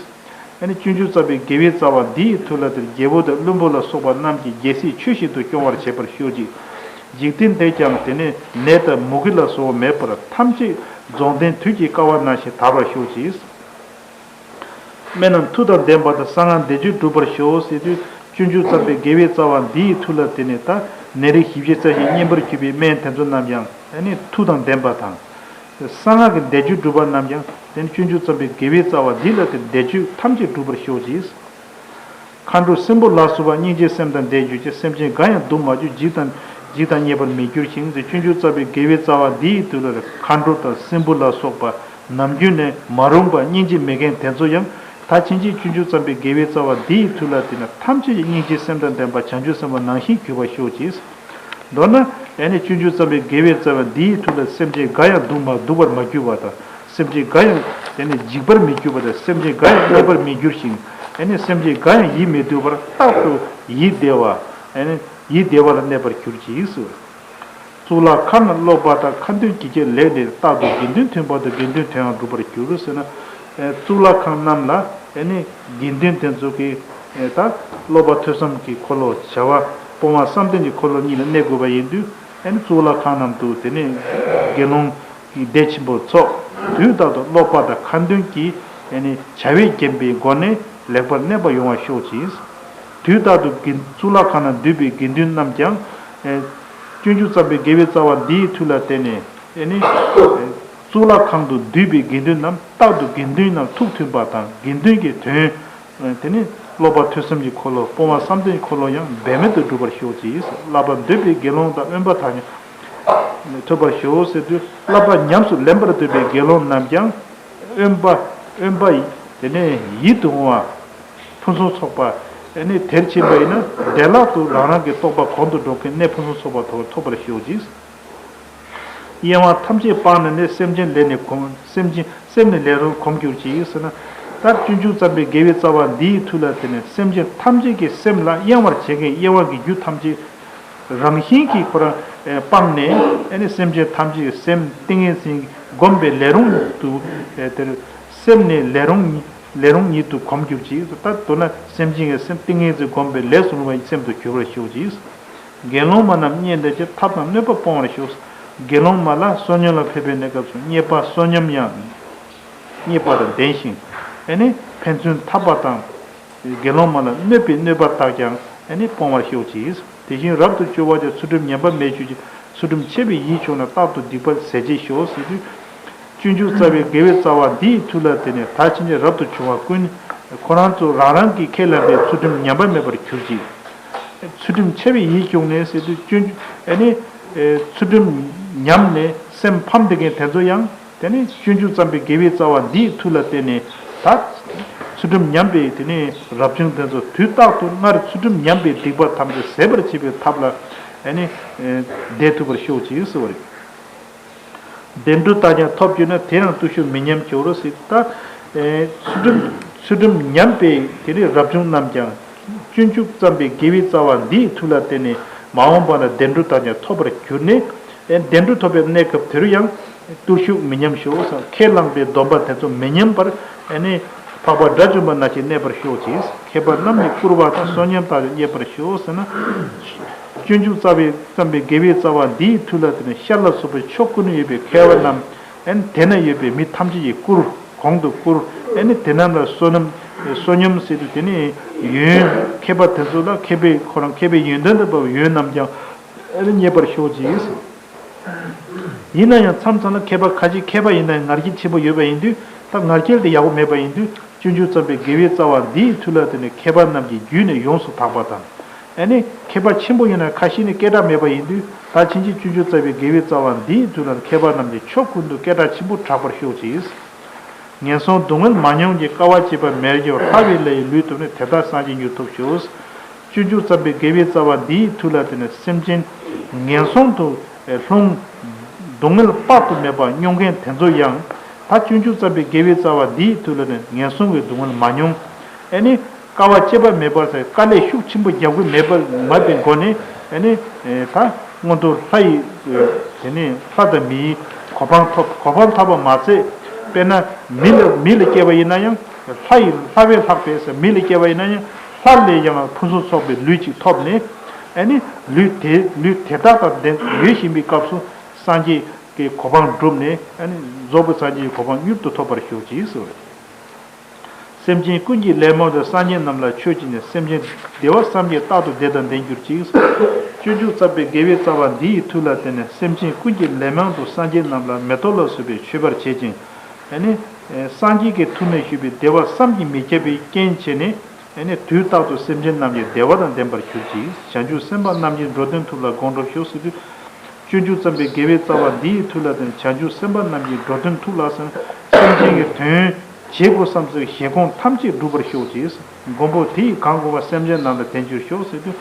ཨ་ནི་སྤྱོད་འཇུག་བརྩམས་པའི་དགེ་བའི་རྩ་བ་འདི་ཡི་མཐུ་ལ་དེར་རྒྱལ་པོ་དང་བློན་པོ་ལ་སོགས་པ་རྣམས་ཀྱིས་རྒྱལ་སྲིད་ཆོས་བཞིན་དུ་སྐྱོང་བར་བྱེད་པར་ཤོག་ཅིག། འཇིག་རྟེན་དེར་ཀྱང་དེ་ནི་ནད་དང་མུ་གེ་ལ་སོགས་པ་མེད་པར་ཐམས་ཅད་རྫོགས་ལྡན་དུས་ཀྱི་ཀ་བ་ནང་བཞིན་དར་བར་ཤོག་ཅིག། སྨན་རྣམས་མཐུ་དང་ལྡན་པ་དང་གསང་སྔགས་བཟླས་བརྗོད་འགྲུབ་པར་ཤོག་ཟེར་དུས། སྤྱོད་འཇུག་བརྩམས་པའི་དགེ་བའི་རྩ་བ་འདི་ཡི་མཐུ་ལ་དེ་ནི་ད་ནད་རིགས་ཞི་བྱེད་རྩ་བཞིའི་གཉེན་པོར་གྱུར་པའི་སྨན་དེ་ཚོ་རྣམས་ཀྱང་ཨ་ནི་མཐུ་དང་ལྡན་པ་དང་། གསང་སྔགས་ཀྱི་བཟླས་བརྗོད་འགྲུབ་པ་རྣམས་ཀྱང་དེ་ནི་སྤྱོད་འཇུག་བརྩམས་པའི་དགེ་བའི་རྩ་བ་འདི་ལ་དེ་བཟླས་བརྗོད་ཐམས་ཅད་འགྲུབ་པར་ཤོག་ཅིག། མཁའ་འགྲོ་སྲིན་པོ་ལ་སོགས་པ་སྙིང་རྗེའི་སེམས་དང་ལྡན་གྱུར་ཅིག། སེམས་ཅན་འགའ་ཡང་སྡུག་མ་གྱུར། འཇིགས་དང་འཇིགས་དང་བརྙས་པར་མི་འགྱུར་ཞིང་ཟེར། སྤྱོད་འཇུག་བརྩམས་པའི་དགེ་བའི་རྩ་བ་འདི་ཡི་མཐུ་ལ་མཁའ་འགྲོ་དང་སྲིན་པོ་ལ་སོགས་པ་ནམ་རྒྱུན་ནས་མ་རུངས་པ་སྙིང་རྗེ་མེད་མཁན་དེ་ཚོ་ཡང་ད་ཕྱིན་ཆད་སྤྱོད་འཇུག་བརྩམས་པའི་དགེ་བའི་རྩ་བ་འདི་ཡི་མཐུ་ལ་བརྟེན་ནས་ཐམས་ཅད་ཀྱི་སྙིང་རྗེའི་སེམས་དང་ལྡན་པ་བྱང་ཆུབ་སེམས་དཔའ་ནང་བཞིན་གྱུར་པར་ཤོག་ཅིག། མདོར་ན་ཨེ་ནི་སྤྱོད་འཇུག་བརྩམས་པའི་དགེ་བའི་རྩ་བ་འདི་ཡི་མཐུ་ལ་སེམས་ཅན་འགའ་ཡང་སྡུག་མ་སྡུག་པར་མ་གྱུར་པ་དང་། སེམས་ཅན་འགའ་ཡང་ཨེ་ནི་འཇིགས་པར་མི་འགྱུར་བ་དང་། སེམས་ཅན་འགའ་ཡང་བརྙས་པར་མི་འགྱུར་ཞིང་། ཨེ་ནི་སེམས་ཅན་འགའ་ཡང་ཡིད་མི་སྡུག་པར་རྟག་ཏུ་ཡིད་བདེ་བ། ཨེ་ནི་ཡིད་བདེ་བ་ལ་གནས་པར་གྱུར་ཅིག་ཟེར། གཙུག་ལག་ཁང་ན་ཀློག་པ་དང་ཁ་འདོན་གྱི་ཆེད་ལེགས་ནས་རྟག་ཏུ་དགེ་འདུན་ཐོན་པ་དང་དགེ་འདུན་དོན་ཡང་འགྲུབ་པར་འགྱུར་ཟེར་ན། ཨེ་གཙུག་ལག་ཁང་རྣམས་ལ་ཨེ་ནི་དགེ་འདུན་དེ་ཚོ་གི་ཨེ་ད་ཀློག་པ་ཐོས་བསམ་གྱི་འཁོར་ལོ། བྱ་བ་སྤོང་བ་བསམ་གཏན་གྱི་འཁོར་ལོ་གཉིས་ལ་གནས་དགོས་པ་ཡིན་དུས། ཨེ་ནི་གཙུག་ལག་ཁང་རྣམས་དུ་དེ་ནས་དགེ་སློང་གི་སྡེ་ཆེན་པོ་ཚོགས། དུས་རྟག་ཏུ་ཀློག་པ་དང་ཁ་འདོན་གྱི་ཨེ་ནི་བྱ་བས་བརྒྱན་པའི་སྒོ་ནས་ལེགས་པར་གནས་པ་ཡོང་བར་ཤོག་ཅིག། དུས་རྟག་ཏུ་དགེ་གཙུག་ལག་ཁང་ན་འདུས་པའི་དགེ་འདུན་རྣམས་ཀྱང་ཨེ་སྤྱོད་འཇུག་བརྩམས་པའི་དགེ་བའི་རྩ་བ་འདིའི་མཐུ་ལ་བརྟེན་ནས་ཨེ་ནི་གཙུག་ལག་ཁང་དུ་འདུས་པའི་དགེ་འདུན་རྣམས་རྟག་ཏུ་དགེ་འདུན་རྣམས་ཐུགས་མཐུན་པ་དང་། དགེ་འདུན་གྱི་དོན། དེ་ནི་ཀློག་པ་ཐོས་བསམ་གྱི་འཁོར་ལོ། སྤོང་བ་བསམ་གཏན་གྱི་འཁོར་ལོ་ཡང་འབད་མེད་དུ་འགྲུབ་པར་ཤོག་ཅིག། བསླབ་པ་འདོད་པའི་དགེ་སློང་དག་དབེན་པ་དག་ཀྱང་ཐོབ་པར་ཤོག་ཟེར་དུས། བསླབ་པ་ཉམས་སུ་ལེན་པར་འདོད་པའི་དགེ་སློང་རྣམས་ཀྱང་དབེན་པ་དབེན་པ་ཡི་དེ་ནས་ཡིད་དུ་འོང་བ་ཕུན་སུམ་ཚོགས་པ། དེ་ནས་དེར་ཕྱིན་པ་ཡིན་ན་བདེ་བླག་ཏུ་རང་རང་གི་རྟོགས་པ་གོང་དུ་འགྲོ་མཁན་གནས་ཕུན་སུམ་ཚོགས་པ་ཐོབ་ཐོབ་པར་ཤོག་ཅིག། གཡེང་བ་ཐམས་ཅད་སྤངས་ནས་ནི། སེམས་ཅན་ལས་ནི་གོམས། སེམས་ཅན་སེམས་ནི་ལས་རུང་གོམས་གྱུར་ཅིག་ཟེར་ན། ད་སྤྱོད་འཇུག་བརྩམས་པའི་དགེ་བའི་རྩ་བ་འདིའི་མཐུ་ལ་བརྟེན་ནས་སེམས་ཅན་ཐམས་ཅད་ཀྱི་སེམས་ལ་གཡེང་བར་བྱེད་མཁན་གཡེང་བ་གི་རྒྱུ་ཐམས་ཅད་རང་བཞིན་གྱིས་ཁོ་རང་ཨེ་སྤངས་ནས། ཨེ་ནི་སེམས་ཅན་ཐམས་ཅད་ཀྱི་སེམས་ཏིང་ངེ་འཛིན་བསྒོམས་པའི་ལས་རུང་དུ་ཨེ་དེར་སེམས་ནི་ལས་རུང་ལས་རུང་ཉིད་དུ་གོམས་གྱུར་ཅིག། ད་མདོར་ན་སེམས་ཅན་གྱི་སེམས་ཏིང་ངེ་འཛིན་བསྒོམས་པའི་ལས་སུ་རུང་བའི་སེམས་སུ་གྱུར་པར་ཤོག་ཅིག། དགེ་སློང་མ་རྣམས་རྙེད་འདོད་ཀྱི། ཐབས་དང་གནོད་པ་སྤོང་བར་ཤོག། དགེ་སློང་མ་ལ་བསོད་སྙོམས་ལ་ཕེབས་པའི་གནས་སྐབས་སུ་རྙེད་པ་བསོད་སྙོམས་ཡང་རྙེད་པ་དང་ལྡན་ཞིང་། ཨེ་ནི་ཕན་ཚུན་འཐབ་པ་དང་། དགེ་སློང་མ་ལ་གནོད་པའི་གནོད་པ་དག་ཀྱང་ཨེ་ནི་སྤོང་བར་ཤོག་ཅིག། དེ་བཞིན་རབ་ཏུ་བྱུང་བ་ཀྱང་ཚུལ་ཁྲིམས་ཉམས་པ་མེད་གྱུར་ཅིག། ཚུལ་ཁྲིམས་འཆལ་བའི་ཡིད་བྱུང་ན་རྟག་ཏུ་སྡིག་པ་ཟད་བྱེད་ཤོག་ཟེར་དུས། སྤྱོད་འཇུག་རྩ་བའི་དགེ་བའི་རྩ་བ་འདིའི་མཐུ་ལ་བརྟེན་ནས་ད་ཕྱིན་ཆད་རབ་ཏུ་བྱུང་བ་ཀུན་ཁོ་རང་ཚོ་རང་རང་གི་ཁས་བླངས་པའི་ཚུལ་ཁྲིམས་ཉམས་པ་མེད་པར་གྱུར་ཅིག། ཚུལ་ཁྲིམས་འཆལ་བའི་ཡིད་བྱུང་ནས་ཟེར་དུས་སྤྱོད་འཇུག་ཨེ་ནི་ཚུལ་ཁྲིམས་ཉམས་ནས་སེམས་ཕམ་བསྡད་མཁན་དེ་ཚོ་ཡང་དེ་ནི་སྤྱོད་འཇུག་བརྩམས་པའི་དགེ་བའི་རྩ་བ་འདིའི་མཐུ་ལ་བརྟེན་ནས་ད་ཚུལ་ཁྲིམས་ཉམས་པའི་དེ་ནི་རབ་བྱུང་དེ་ཚོ་དུས་རྟག་ཏུ་སྔར་ཚུལ་ཁྲིམས་ཉམས་པའི་སྡིག་པ་ཐམས་ཅད་ཟད་པར་བྱེད་པའི་ཐབས་ལ་ཨེ་ནི་བསྡད་ཐུབ་པར་ཤོག་ཅིག་ཟེར་བ་རེད། བདེ་འགྲོ་དག་ཀྱང་ཐོབ་གྱུར་ན། དེ་ཡང་བརྟུལ་ཞུགས་མི་ཉམས་འགྱུར་རོ་ཟེར། ད་ཚུལ་ཁྲིམས་ཚུལ་ཁྲིམས་ཉམས་པའི་དེ་ནི་རབ་བྱུང་རྣམས་ཀྱང་སྤྱོད་འཇུག་བརྩམས་པའི་དགེ་བའི་རྩ་བ་འདིའི་མཐུ་ལ་བརྟེན་ནས་མ་འོངས་པ་ན་བདེ་འགྲོ་དག་ཀྱང་ཐོབ་པར་གྱུར་ནས། བདེ་འགྲོ་ཐོབ་པའི་གནས་སྐབས་དེ་རུ་ཡང་བརྟུལ་ཞུགས་མི་ཉམས་ཤོག། ཁས་བླངས་པའི་སྡོམ་པ་དེ་ཚོ་མི་ཉམས་པར་ཨེ་ནི་འཕགས་པ་དགྲ་བཅོམ་པ་ནང་བཞིན་གནས་པར་ཤོག་ཅིག། མཁས་པ་རྣམས་ནི་བཀུར་བ་དང་བསོད་སྙོམས་དག་ཀྱང་རྙེད་པར་ཤོག་ཟེར་ན། སྤྱོད་འཇུག་རྩ་བའི་བརྩམས་པའི་དགེ་བའི་རྩ་བ་འདིའི་མཐུ་ལ་བརྟེན་ནས་ཤར་ལ་སོགས་པའི་ཕྱོགས་ཀུན་ན་ཡོད་པའི་མཁས་པ་རྣམས་ཨེ་ནི་དེ་ན་ཡོད་པའི་མི་ཐམས་ཅད་ཀྱིས་བཀུར། གོང་དུ་བཀུར། ཨེ་ནི་དེ་རྣམས་ལ་བསོད་ནམས་བསོད་སྙོམས་ཟེར་དུས་དེ་ནི་ཡོན། མཁས་པ་དེ་ཚོ་ལ་མཁས་པའི་ཁོ་རང་མཁས་པའི་ཡོན་ཏན་དང་འབབ་པའི་ཡོན་རྣམས་ཀྱང་ཨེ་ནི་རྙེད་པར་ཤོག་ཅིག། ཡིན་ན་ཡང་མཚམས་མཚམས་ལ་མཁས་པ་ཁ་ཅིག་མཁས་པ་ཡིན་ན་ཡང་ང་རྒྱལ་ཆེན་པོ་ཡོད་པ་ཡིན་དུས། ད་ང་རྒྱལ་དེ་ཡག་པོ་མེད་པ་ཡིན་དུས། སྤྱོད་འཇུག་བརྩམས་པའི་དགེ་བའི་རྩ་བ་འདིའི་མཐུ་ལ་བརྟེན་ནས་མཁས་པ་རྣམས་ཀྱིས་རྒྱུད་ནས་ཡོངས་སུ་དག་པ་དང་། ཨེ་ནི་མཁས་པ་ཆེན་པོ་ཡིན་ན་ཁ་ཤས་ནི་སྐད་གྲགས་མེད་པ་ཡིན་དུས། ད་ཕྱིན་ཆད་སྤྱོད་འཇུག་བརྩམས་པའི་དགེ་བའི་རྩ་བ་འདིའི་མཐུ་ལ་མཁས་པ་རྣམས་ཀྱིས་ཕྱོགས་ཀུན་ཏུ་སྐད་གྲགས་ཆེན་པོ་གྲགས་པར་ཤོག་ཅིག། ངན་སོང་སྡུག་བསྔལ་མ་མྱོང་གི། དཀའ་བ་སྤྱད་པ་མེད་ཀྱང་། ཐར་པའི་ལྷ་ཡི་ལུས་ཐོབ་ནས། དེ་དག་སངས་རྒྱས་མྱུར་ཐོབ་ཤོག། སྤྱོད་འཇུག་བརྩམས་པའི་དགེ་བའི་རྩ་བ་འདིའི་མཐུ་ལ་བརྟེན་ནས་སེམས་ཅན་ངན་སོང་དུ་ལྷུང་། སྡུག་བསྔལ་དཔག་ཏུ་མེད་པ་མྱོང་མཁན་དེ་ཚོ་ཡང་ད་སྤྱོད་འཇུག་བརྩམས་པའི་དགེ་བའི་རྩ་བ་འདིའི་མཐུ་ལ་བརྟེན་ངན་སོང་གི་སྡུག་བསྔལ་མ་མྱོང་། ཨེ་ནི་ དཀའ་བ་སྤྱད་པ་མེད་པར་ཟེར། དཀའ་ལས་ཤུགས་ཆེན་པོ་རྒྱག་གི་མེད་པ་མ་པའི་སྒོ་ནས་ཨ་ནི་ད་མངོན་མཐོ་ལྷ་ཡི་དེ་ནས་ལྷ་དང་མི་ཡི་གོ་འཕང་ཐོབ། གོ་འཕང་ཐོབ་པ་མ་ཚད། དཔེར་ན་མི་ལ་མི་ལ་སྐྱེས་པ་ཡིན་ན་ཡང་ལྷ་ཡི་ལྷ་བས་ལྷག་པའི་ཟེར། མི་ལ་སྐྱེས་པ་ཡིན་ན་ཡང་ལྷ་ལས་ཡང་ཕུན་སུམ་ཚོགས་པའི་ལུས་ཅིག་ཐོབ་ནས། ཨ་ནི་ལུས་དེ་ལུས་དེ་དག་དང་ལྡན་ཡོད་བཞིན་པའི་སྐབས་སུ་སངས་རྒྱས་ཀྱི་གོ་འཕང་བསྒྲུབས་ནས། ཨ་ནི་རྫོགས་པའི་སངས་རྒྱས་ཀྱི་གོ་འཕང་མྱུར་དུ་ཐོབ་པར་ཤོག་ཅིག་ཟེར། སེམས་ཅན་ཀུན་གྱི་ལན་མང་དུ་སངས་རྒྱས་རྣམས་ལ་མཆོད་ཅིང་ནས། སེམས་ཅན་བདེ་བ་བསམ་གྱིས་རྟག་ཏུ་བདེ་དང་ལྡན་གྱུར་ཅིག། སྤྱོད་འཇུག་བརྩམས་པའི་དགེ་བའི་རྩ་བ་འདི་ཡི་མཐུ་ལ་བརྟེན་ནས། སེམས་ཅན་ཀུན་གྱི་ལན་མང་དུ་སངས་རྒྱས་རྣམས་ལ་མེ་ཏོག་ལ་སོགས་པའི་མཆོད་པར་བྱེད་ཅིང་། ཨ་ནི་སངས་རྒྱས་ཀྱི་ཐུགས་ནས་ཞུས་པའི་བདེ་བ་བསམ་གྱིས་མི་ཁྱབ་པའི་རྐྱེན་བྱས་ནས། ཨ་ནི་དུས་རྟག་ཏུ་སེམས་ཅན་རྣམས་ཀྱི་བདེ་བ་དང་ལྡན་པར་གྱུར་ཅིག། བྱང་ཆུབ་སེམས་དཔའ་རྣམས་ཀྱི་འགྲོ་དོན་ཐུབ་ལ་དགོངས་གྲུབ་ཤོག་ཟེར་དུས། སྤྱོད་འཇུག་བརྩམས་པའི་དགེ་བའི་རྩ་བ་འདི་ཡི་མཐུ་ལ་བརྟེན། བྱང་ཆུབ་སེམས་དཔའ་རྣམས་ཀྱི་འགྲོ་དོན་ཐུབ་ལ་ཟེར། སེམས་ཅན་གྱི་དོན་བྱེད་དགོས་བསམ་ཚུལ་བཞེད་དགོངས་ཐམས་ཅད་འགྲུབ་པར་ཤོག་ཅིག། མགོན་པོ་དེ་ཡིས་གང་དགོངས་པ། སེམས་ཅན་རྣམས་ལ་བརྟེན་གྱུར་ཤོག་ཟེར་དུས།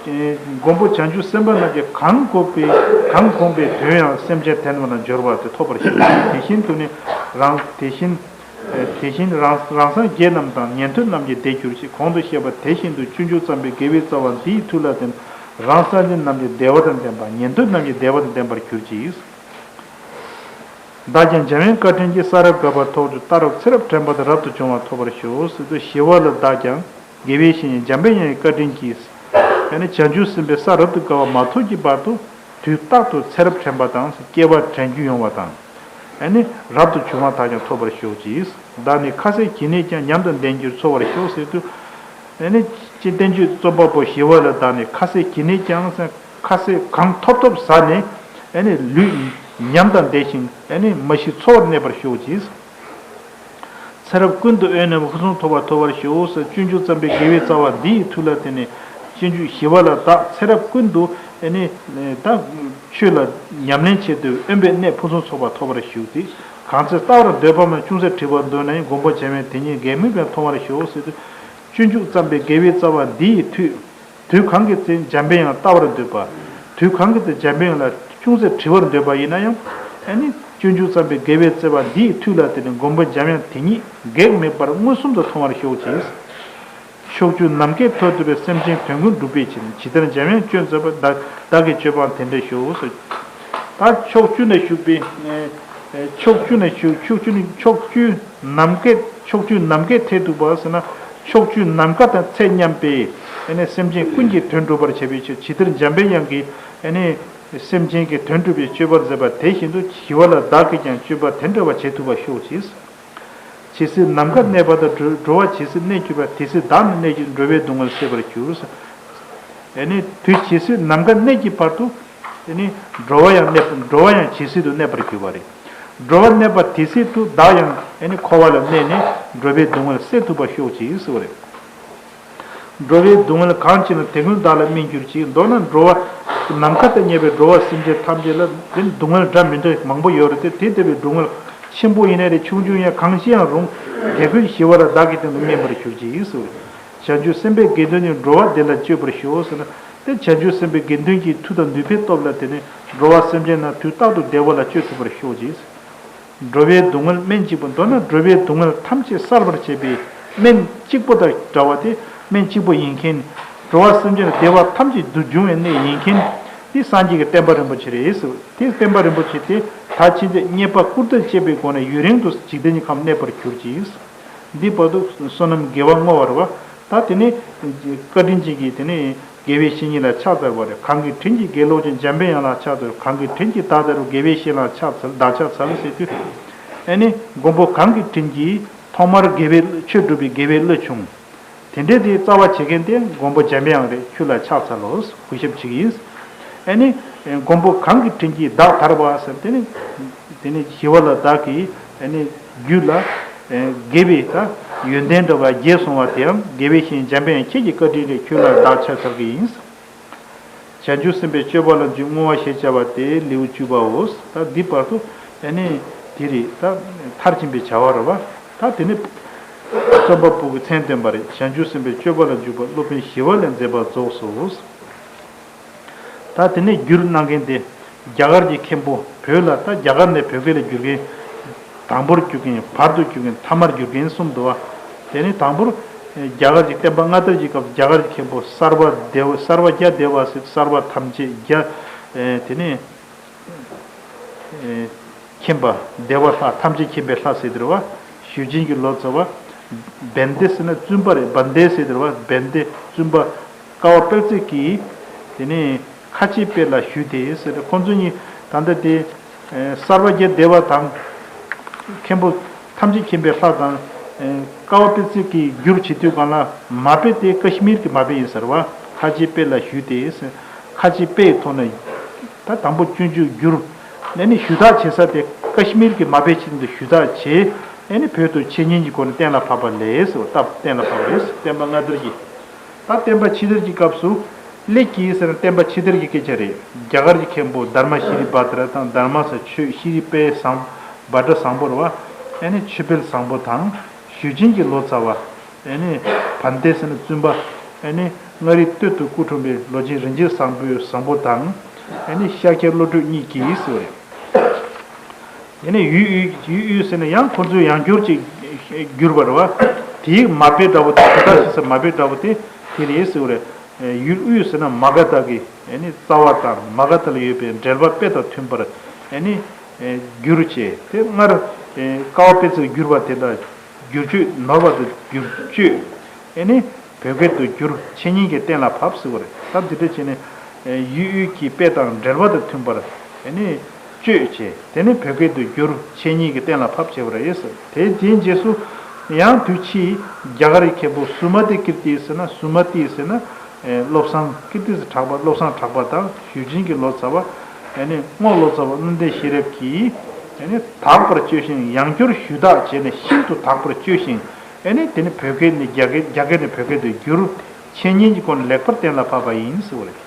ཨེ། མགོན་པོ་བྱང་ཆུབ་སེམས་དཔའ་རྣམས་ཀྱིས་གང་དགོངས་པའི་གང་དགོངས་པའི་དོན་ཡང་སེམས་ཅན་དེ་རྣམས་ལ་འབྱོར་བ་དེ་ཐོབ་པར་ཤོག། དེ་བཞིན་དུ་ནི་རང་དེ་བཞིན་དེ་བཞིན་རང་རང་སངས་རྒྱས་རྣམས་དང་ཉན་ཐོས་རྣམས་ཀྱི་བདེ་གྱུར་ཅིག། གོང་དུ་བཤད་པ་དེ་བཞིན་དུ་སྤྱོད་འཇུག་བརྩམས་པའི་དགེ་བའི་རྩ་བ་འདིའི་མཐུ་ལ་བརྟེན། རང་སངས་རྒྱས་རྣམས་ཀྱི་བདེ་བ་དང་ལྡན་པ། ཉན་ཐོས་རྣམས་ཀྱི་བདེ་བ་དང་ལྡན་པར་གྱུར་ཅིག། བདག་ཀྱང་འཇམ་དབྱངས་བཀའ་དྲིན་གྱིས། ས་རབ་འགག་པ་ཐོབ་འགྱུར། རྟ་རབ་ཚེ་རབ་དྲན་པ་དང་། རབ་ཏུ་བྱུང་བ་ཐོབ་པར་ཤོག་ཟེར་དུས། ཞི་བ་ལྷ་བདག་ཀྱང་དགེ་བའི་བཤེས་གཉེན་འཇམ་པའི་དབྱངས་ཀྱི་བཀའ་དྲིན་གྱིས། ཨ་ནི་བྱང་ཆུབ་སེམས་དཔའི་ས་རབ་ཏུ་དགའ་བ་མ་ཐོབ་ཀྱི་བར་དུ་དུས་རྟག་ཏུ་ཚེ་རབས་དྲན་པ་དང་། སྐྱེ་བ་དྲན་རྒྱུ་ཡོང་བ་དང་། ཨ་ནི་རབ་ཏུ་བྱུང་བ་དག་ཀྱང་ཐོབ་པར་ཤོག་ཅིག། བདག་ནི་ཁ་ཟས་གྱི་ནད་ཀྱང་། ཉམས་དང་ལྡན་གྱུར་འཚོ་བར་ཤོག་ཟེར་དུས། ཨ་ནི་ཅི་བསྟན་བཅོས་རྩོམ་པ་པོ་ཞི་བ་ལྷ་བདག་ནི་ཁ་ཟས་གྱི་ནད་ཀྱང་ཟེར། ཁ་ཟས་གང་ཐོབ་ཐོབ་ཟ་ནས། ཨ་ནི་ལུས་ཉམས་དང་ལྡན་ཞིང་། ཨ་ནི་མ་ཤི་འཚོ་བར་གནས་པར་ཤོག་ཅིག། ཚེ་རབས་ཀུན་ཏུ་དབེན་གནས་ཕུན་སུམ་ཚོགས་པ་ཐོབ་པར་ཤོག་ཟེར། སྤྱོད་འཇུག་བརྩམས་པའི་དགེ་བའི་རྩ་བ་འདི་ཡི་མཐུ་ལ་བརྟེན་ནས། སྤྱོད་འཇུག་ཞི་བ་ལྷ་བདག་ཚེ་རབས་ཀུན་ཏུ་ཨ་ནི་ད་ཆོས་ལ་ཉམས་ལེན་བྱེད་དུས་དབེན་པའི་གནས་ཕུན་སུམ་ཚོགས་པ་ཐོབ་པར་ཤོག་སྟེ། གང་ཚེ་ལྟ་བར་འདོད་པ་མ། ཅུང་ཟད་བྲི་བར་འདོད་ན་ཡང་། མགོན་པོ་འཇམ་དབྱངས་དེ་ཉིད་གེགས་མེད་པར་མཐོང་བར་ཤོག་ཟེར་དུས། སྤྱོད་འཇུག་བརྩམས་པའི་དགེ་བའི་རྩ་བ་འདི་ཡི་མཐུས། དུས་གང་གི་ཚེ་འཇམ་པའི་དབྱངས་ལྟ་བར་འདོད་པ། དུས་གང་གི་ཚེ་འཇམ་པའི་དབྱངས་ལ་ཅུང་ཟད་བྲི་བར་འདོད་པ་ཡིན་ན་ཡང་། ཨ་ནི་སྤྱོད་འཇུག་བརྩམས་པའི་དགེ་བའི་རྩ་བ་འདི་ཡི་མཐུ་ལ་བརྟེན་ནས་མགོན་པོ་འཇམ་དབྱངས་དེ་ཉིད་གེགས་མེད་པར་མངོན་སུམ་དུ་མཐོང་བར་ཤོག་ཅིག། ཕྱོགས་བཅུ་ནམ་མཁའི་མཐས་གཏུགས་པའི། སེམས་ཅན་དོན་ཀུན་འགྲུབ་པའི་ཕྱིར། ཇི་ལྟར་འཇམ་དབྱངས་སྤྱོད་མཛད་པ། བདག་བདག་གི་སྤྱོད་པའང་དེ་འདྲར་ཤོག་ཟེར། ད་ཕྱོགས་བཅུ་ན་བཞུགས་པའི་ཨེ་ཨེ་ཕྱོགས་བཅུ་ན་བཞུགས། ཕྱོགས་བཅུ་ནི་ཕྱོགས་བཅུ་ནམ་མཁའི་ཕྱོགས་བཅུ་ནམ་མཁའི་མཐས་གཏུགས་པ་ཟེར་ན། ཕྱོགས་བཅུ་ནམ་མཁའ་དང་ཚད་མཉམ་པའི་ཨ་ནི་སེམས་ཅན་ཀུན་གྱི་དོན་སྒྲུབ་པར་བྱེད་པའི་ཕྱིར། ཇི་ལྟར་འཇམ་པའི་དབྱངས་ཀྱིས་ཨ་ནི་སེམས་ཅན་གྱི་དོན་སྒྲུབ་པའི་སྤྱོད་པ་མཛད་པ་དེ་བཞིན་དུ་ཞི་བ་ལྷ་བདག་གིས་ཀྱང་སྤྱོད་པ་དེ་འདྲ་བ་བྱེད་ཐུབ་པར་ཤོག་ཅིག། ཇི་སྲིད་ནམ་མཁའ་གནས་པ་དང་། འགྲོ་འགྲོ་བ་ཇི་སྲིད་གནས་གྱུར་པ། དེ་སྲིད་བདག་ནི་གནས་གྱུར། འགྲོ་བའི་སྡུག་བསྔལ་སེལ་བར་འགྱུར། ཨ་ནི་དུས་ཇི་སྲིད་ནམ་མཁའ་གནས་ཀྱི་བར་དུ། ཨ་ནི་འགྲོ་བ་ཡང་གནས་འགྲོ་བ་ཡང་ཇི་སྲིད་དུ་གནས་པར་གྱུར་པ་རེད། འགྲོ་བ་གནས་པ་དེ་སྲིད་དུ་བདག་ཡང་ཨ་ནི་འཁོར་བ་ལ་གནས་ནས་འགྲོ་བའི་སྡུག་བསྔལ་སེལ་ཐུབ་པར་ཤོག་ཅིག་ཟེར་བ་རེད། འགྲོ་བའི་སྡུག་བསྔལ་གང་ཞིག་ན། དེ་ཀུན་བདག་ལ་སྨིན་གྱུར་ཅིག། མདོར་ན་འགྲོ་བ་ནམ་མཁའ་དང་མཉམ་པའི་འགྲོ་བ་སེམས་ཅན་ཐམས་ཅད་ལ་དེ་སྡུག་བསྔལ་འདྲ་མི་འདྲ་མང་པོ་ཡོད་རེད་དེ། དེ་ལྟ་བུའི་སྡུག་བསྔལ་ཆེན་པོ་ཡིན་ན་རེད། ཆུང་ཆུང་ཡང་གང་ཞིག་ཡང་རུང་། དེ་ཀུན་ཞི་བ་ལྷ་བདག་གི་སྟེང་དུ་སྨིན་པར་གྱུར་ཅིག་ཟེར། བྱང་ཆུབ་སེམས་དཔའི་དགེ་འདུན་ནི། འགྲོ་བ་བདེ་ལ་སྤྱོད་པར་ཤོག་ཟེར་ན། དེ་བྱང་ཆུབ་སེམས་དཔའི་དགེ་འདུན་གྱི་མཐུ་དང་ནུས་པའི་སྟོབས་ལ་བརྟེན་ནས་འགྲོ་བ་སེམས་ཅན་རྣམས་དུས་རྟག་ཏུ་བདེ་བ་ལ་སྤྱོད་ཐུབ་པར་ཤོག་ཅིག། འགྲོ་བའི་སྡུག་བསྔལ་སྨན་གཅིག་པུ། མདོར་ན་འགྲོ་བའི་སྡུག་བསྔལ་ཐམས་ཅད་བསལ་བར་བྱེད་པའི་སྨན་གཅིག་པུ་དང་འདྲ་བ་དེ། སྨན་གཅིག་པུ་ཡིན་མཁན། འགྲོ་བ་སེམས་ཅན་བདེ་བ་ཐམས་ཅད་དུ་འབྱུང་བའི་གནས་ཡིན་མཁན། དེ་སངས་རྒྱས་ཀྱི་བསྟན་པ་རིན་པོ་ཆེ་རེད་ཟེར། དེ་བསྟན་པ་རིན་པོ་ཆེ་དེ་ད་ཕྱིན་ཆད་རྙེད་པ་བཀུར་སྟིར་བཅས་པའི་སྒོ་ནས་ཡུན་རིང་དུ་འཇིག་རྟེན་གྱི་ཁམས་གནས་པར་གྱུར་ཅིག། འདི་བར་དུ་བསོད་ནམས་དགེ་བ་བསྔོ་བར་བ། ད་དེ་ནས་བཀའ་དྲིན་ཅན་གྱིས་དེ་ནས་དགེ་བའི་བཤེས་གཉེན་ལ་ཕྱག་འཚལ་བ་རེད། གང་གི་དྲིན་གྱིས་དགེ་ལོག་ཅན་འཇམ་པའི་དབྱངས་ལ་ཕྱག་འཚལ། གང་གི་དྲིན་གྱིས་བདག་ལྟ་བུ་དགེ་བའི་བཤེས་ལ་ཕྱག་འཚལ། བདག་ཕྱག་འཚལ་ཟེར་དུས། ཨ་ནི་མགོན་པོ་གང་གི་དྲིན་གྱིས་ཐོག་མར་དགེ་བའི་ཆོས་སྒྲུབ་པའི་དགེ་བའི་བློ་བྱུང་། དེ་འདྲའི་དེའི་རྩ་བ་བྱེད་མཁན་དེ་མགོན་པོ་འཇམ་དབྱངས་རེད། ཁྱོད་ལ་ཕྱག་འཚལ་ལོ། གུས་ཞབས་བྱེད་ཀྱི་ཡིན། ཨ་ནི་མགོན་པོ་གང་གི་དྲིན་གྱིས་བདག་ཐར་པ་ཟེར། དེ་ནི་དེ་ནི་ཞི་བ་ལྷ་བདག་གིས་ཨ་ནི་རྒྱུད་ལ་དགེ་བའི་ད་ཡོན་ཏན་འདྲ་བ་རྒྱས་སོང་བ་དེའང་དགེ་བའི་བཤེས་གཉེན་འཇམ་དཔལ་ཁྱེད་ཀྱི་བཀའ་དྲིན་རེད། ཁྱོད་ལ་བདག་ཕྱག་འཚལ་གྱི་ཡིན། བྱང་ཆུབ་སེམས་དཔའི་སྤྱོད་པ་ལ་འཇུག་བསྔོ་བ་ཞེས་བྱ་བ་སྟེ་ལེའུ་བཅུ་པའོ། ད་འདི་བར་དུ་ཨ་ནི་དེ་རེད། ད་མཐར་ཕྱིན་པའི་བྱ་བ་རེད་བ། ད་དེ་ནི་རྩོམ་པ་པོ་གི་མཚན་བཏོན་པ་རེད། བྱང་ཆུབ་སེམས་དཔའི་སྤྱོད་པ་ལ་འཇུག་པ་སློབ་དཔོན་ཞི་བ་ལྷས་མཛད་པ་རྫོགས་སོ། ད་དེ་ནས་བསྒྱུར་གནང་མཁན་དེ་རྒྱ་གར་གྱི་མཁན་པོ། བོད་ལ་ད་རྒྱ་གར་ནས་བོད་སྐད་ལ་བསྒྱུར་མཁན། དང་པོར་བསྒྱུར་མཁན། བར་དུ་བསྒྱུར་མཁན། ཐ་མར་བསྒྱུར་མཁན་གསུམ་འདུག་བ། དེ་ནས་དང་པོར་ རྒྱ་གར་གྱི་བསྟན་པ་སྔ་དར་གྱི་སྐབས་རྒྱ་གར་གྱི་མཁན་པོ་གསར་པ་བདེ་བ་གསར་པ་བརྒྱ་བདེ་བ་ཟེར། གསར་པ་ཐམས་ཅད་བརྒྱ། དེ་ནས་མཁྱེན་པ་བདེ་བ་ལྷ། ཐམས་ཅད་མཁྱེན་པའི་ལྷ་ཟེར་དེ་རེད་བ། ཞུས་ཅིན་གྱི་ལོ་ཙཱ་བ། བན་དེ་ཟེར་ན་བཙུན་པ་རེད། བན་དེ་ཟེར་དེ་རེད་བ། བན་དེ་བཙུན་པ་ཀ་བ་པད་ཚལ་གྱིས། དེ་ནས་ཁ་ཆེ་དཔལ་ལ་ཞུས་ཏེ་ཟེར། ཁོང་ཚོ་གཉིས་ད་ལྟ་དེ་གསར་པ་བརྒྱད་བདེ་བ་དང་། མཁན་པོ་ཐམས་ཅད་མཁྱེན་པའི་ལྷ་དང་། ཀ་བ་པད་ཚལ་གྱིས་བསྒྱུར་བྱེད་དུས་སྒང་ལ་མ་དཔེ་དེ་ཀ་ཤི་མིར་གྱི་མ་དཔེ་ཡིན་ཟེར་བ། ཁ་ཆེ་དཔལ་ལ་ཞུས་ཏེ་ཟེར། ཁ་ཆེ་དཔལ་ཐོག་ནས་ད་དང་པོ་སྤྱོད་འཇུག་བསྒྱུར། ཨ་ནི་ཞུ་དག་བྱེད་ས་དེ་ཀ་ཤི་མིར་གྱི་མ་དཔེ་ཆེད་དུ་ཞུ་དག་བྱས། ཨ་ནི་བོད་དུ་འཆད་ཉན་གྱི་སྒོ་ནས་གཏན་ལ་ཕབ་པ་ལས་ཟེར་བ། སྟབས་གཏན་ལ་ཕབ་པ་རེད། བསྟན་པ་སྔ་དར་གྱི། ད་བསྟན་པ་ཕྱི་དར་གྱི་སྐབས་སུ། སླད་ཀྱིས་ཟེར་ན་བསྟན་པ་ཕྱི་དར་གྱི་སྐད་ཆ་རེད། རྒྱ་གར་གྱི་མཁན་པོ་དྷརྨ་ཤྲཱི་བྷ་དྲ་དང་། དྷརྨ་ཟེར་ཆོས། ཤྲཱི་དཔལ་བཟང་། བྷ་དྲ་བཟང་པོ་རེད་བ། ཨ་ནི་ཆོས་དཔལ་བཟང་པོ་དང་། ཞུས་ཅིན་གྱི་ལོ་ཙཱ་བ། ཨ་ནི་བན་དེ་ཟེར་ན་བཙུན་པ། ཨ་ནི་མངའ་རིས་སྟོད་དུ་སྐུ་འཁྲུངས་པའི་ལོ་ཆེན་རིན་ཆེན་བཟང་པོའི་བཟང་པོ་དང་། ཨ་ནི་ཤཱཀྱ་བློ་གྲོས་གཉིས་ཀྱིས་ཟེར་བ་རེད། ཨ་ནི་ཡུལ་དབུས། ཡུལ་དབུས་ཟེར་ན་ཡང་ཁོ་ཚོས་ཡང་བསྐྱར་ཅིག་བསྒྱུར་བ་རེད་བ། དེའི་མ་དཔེ་འདྲ་བོ་དེ། དེ་དག་ཞེས་ཟེར་མ་དཔེ་འདྲ་བོ་དེ་དེ་རེད་ཟེར་བ་རེད། ཡུལ་དབུས་ཟེར་ན་མ་ག་དྷ་གི། ཨ་ནི་རྩ་བ་དང་མ་ག་དྷ་ལ་ཡོད་པའི་འགྲེལ་པ་དཔེ་དང་མཐུན་པར། ཨ་ནི་བསྒྱུར་བྱས། དེ་སྔར་ཀ་བ་པད་ཚལ་བསྒྱུར་བ་དེ་དག་བསྒྱུར་བཅོས། ནོར་བ་དང་བསྒྱུར་བཅོས། ཨ་ནི་བོད་སྐད་དུ་བསྒྱུར། འཆད་ཉན་གྱི་གཏན་ལ་ཕབ་ཟེར་བ་རེད། ད་འདི་འདྲ་བྱས་ནས་ཡུལ་དབུས་ཀྱི་དཔེ་དང་འགྲེལ་པ་དང་མཐུན་པར། ཨ་ནི་བཅོས་བྱས། དེ་ནས་བོད་སྐད་དུ་བསྒྱུར། འཆད་ཉན་གྱི་གཏན་ལ་ཕབ་བྱས་པ་རེད་ཟེར། དེ་དེའི་རྗེས་སུ་ཡང་དུས་ཕྱིས་རྒྱ་གར་གྱི་མཁན་པོ་སུ་མ་ཏི་ཀིརྟི་ཟེར་ན། སུ་མ་ཏི་ཟེར་ན་བློ་བཟང་། ཀིརྟི་ཟེར་གྲགས་པ། བློ་བཟང་གྲགས་པ་དང་ཞུས་ཅིན་གྱི་ལོ་ཙཱ་བ། ཨ་ནི་རྔོག་ལོ་ཙཱ་བ་རྣམ་བདེན་ཤེས་རབ་ཀྱིས། ཨ་ནི་དག་པར་བཅོས་ཤིང་ཡང་བསྐྱར་ཞུ་དག་བྱས་ནས་ཤིན་ཏུ་དག་པར་བཅོས་ཤིང་། ཨ་ནི་དེ་ནི་བོད་སྐད་ནས་རྒྱ་སྐད། རྒྱ་སྐད་ནས་བོད་སྐད་དུ་བསྒྱུར། འཆད་ཉན་གྱི་སྒོ་ནས་ལེགས་པར་གཏན་ལ་ཕབ་པ་ཡིན་ཟེར་བ་རེད།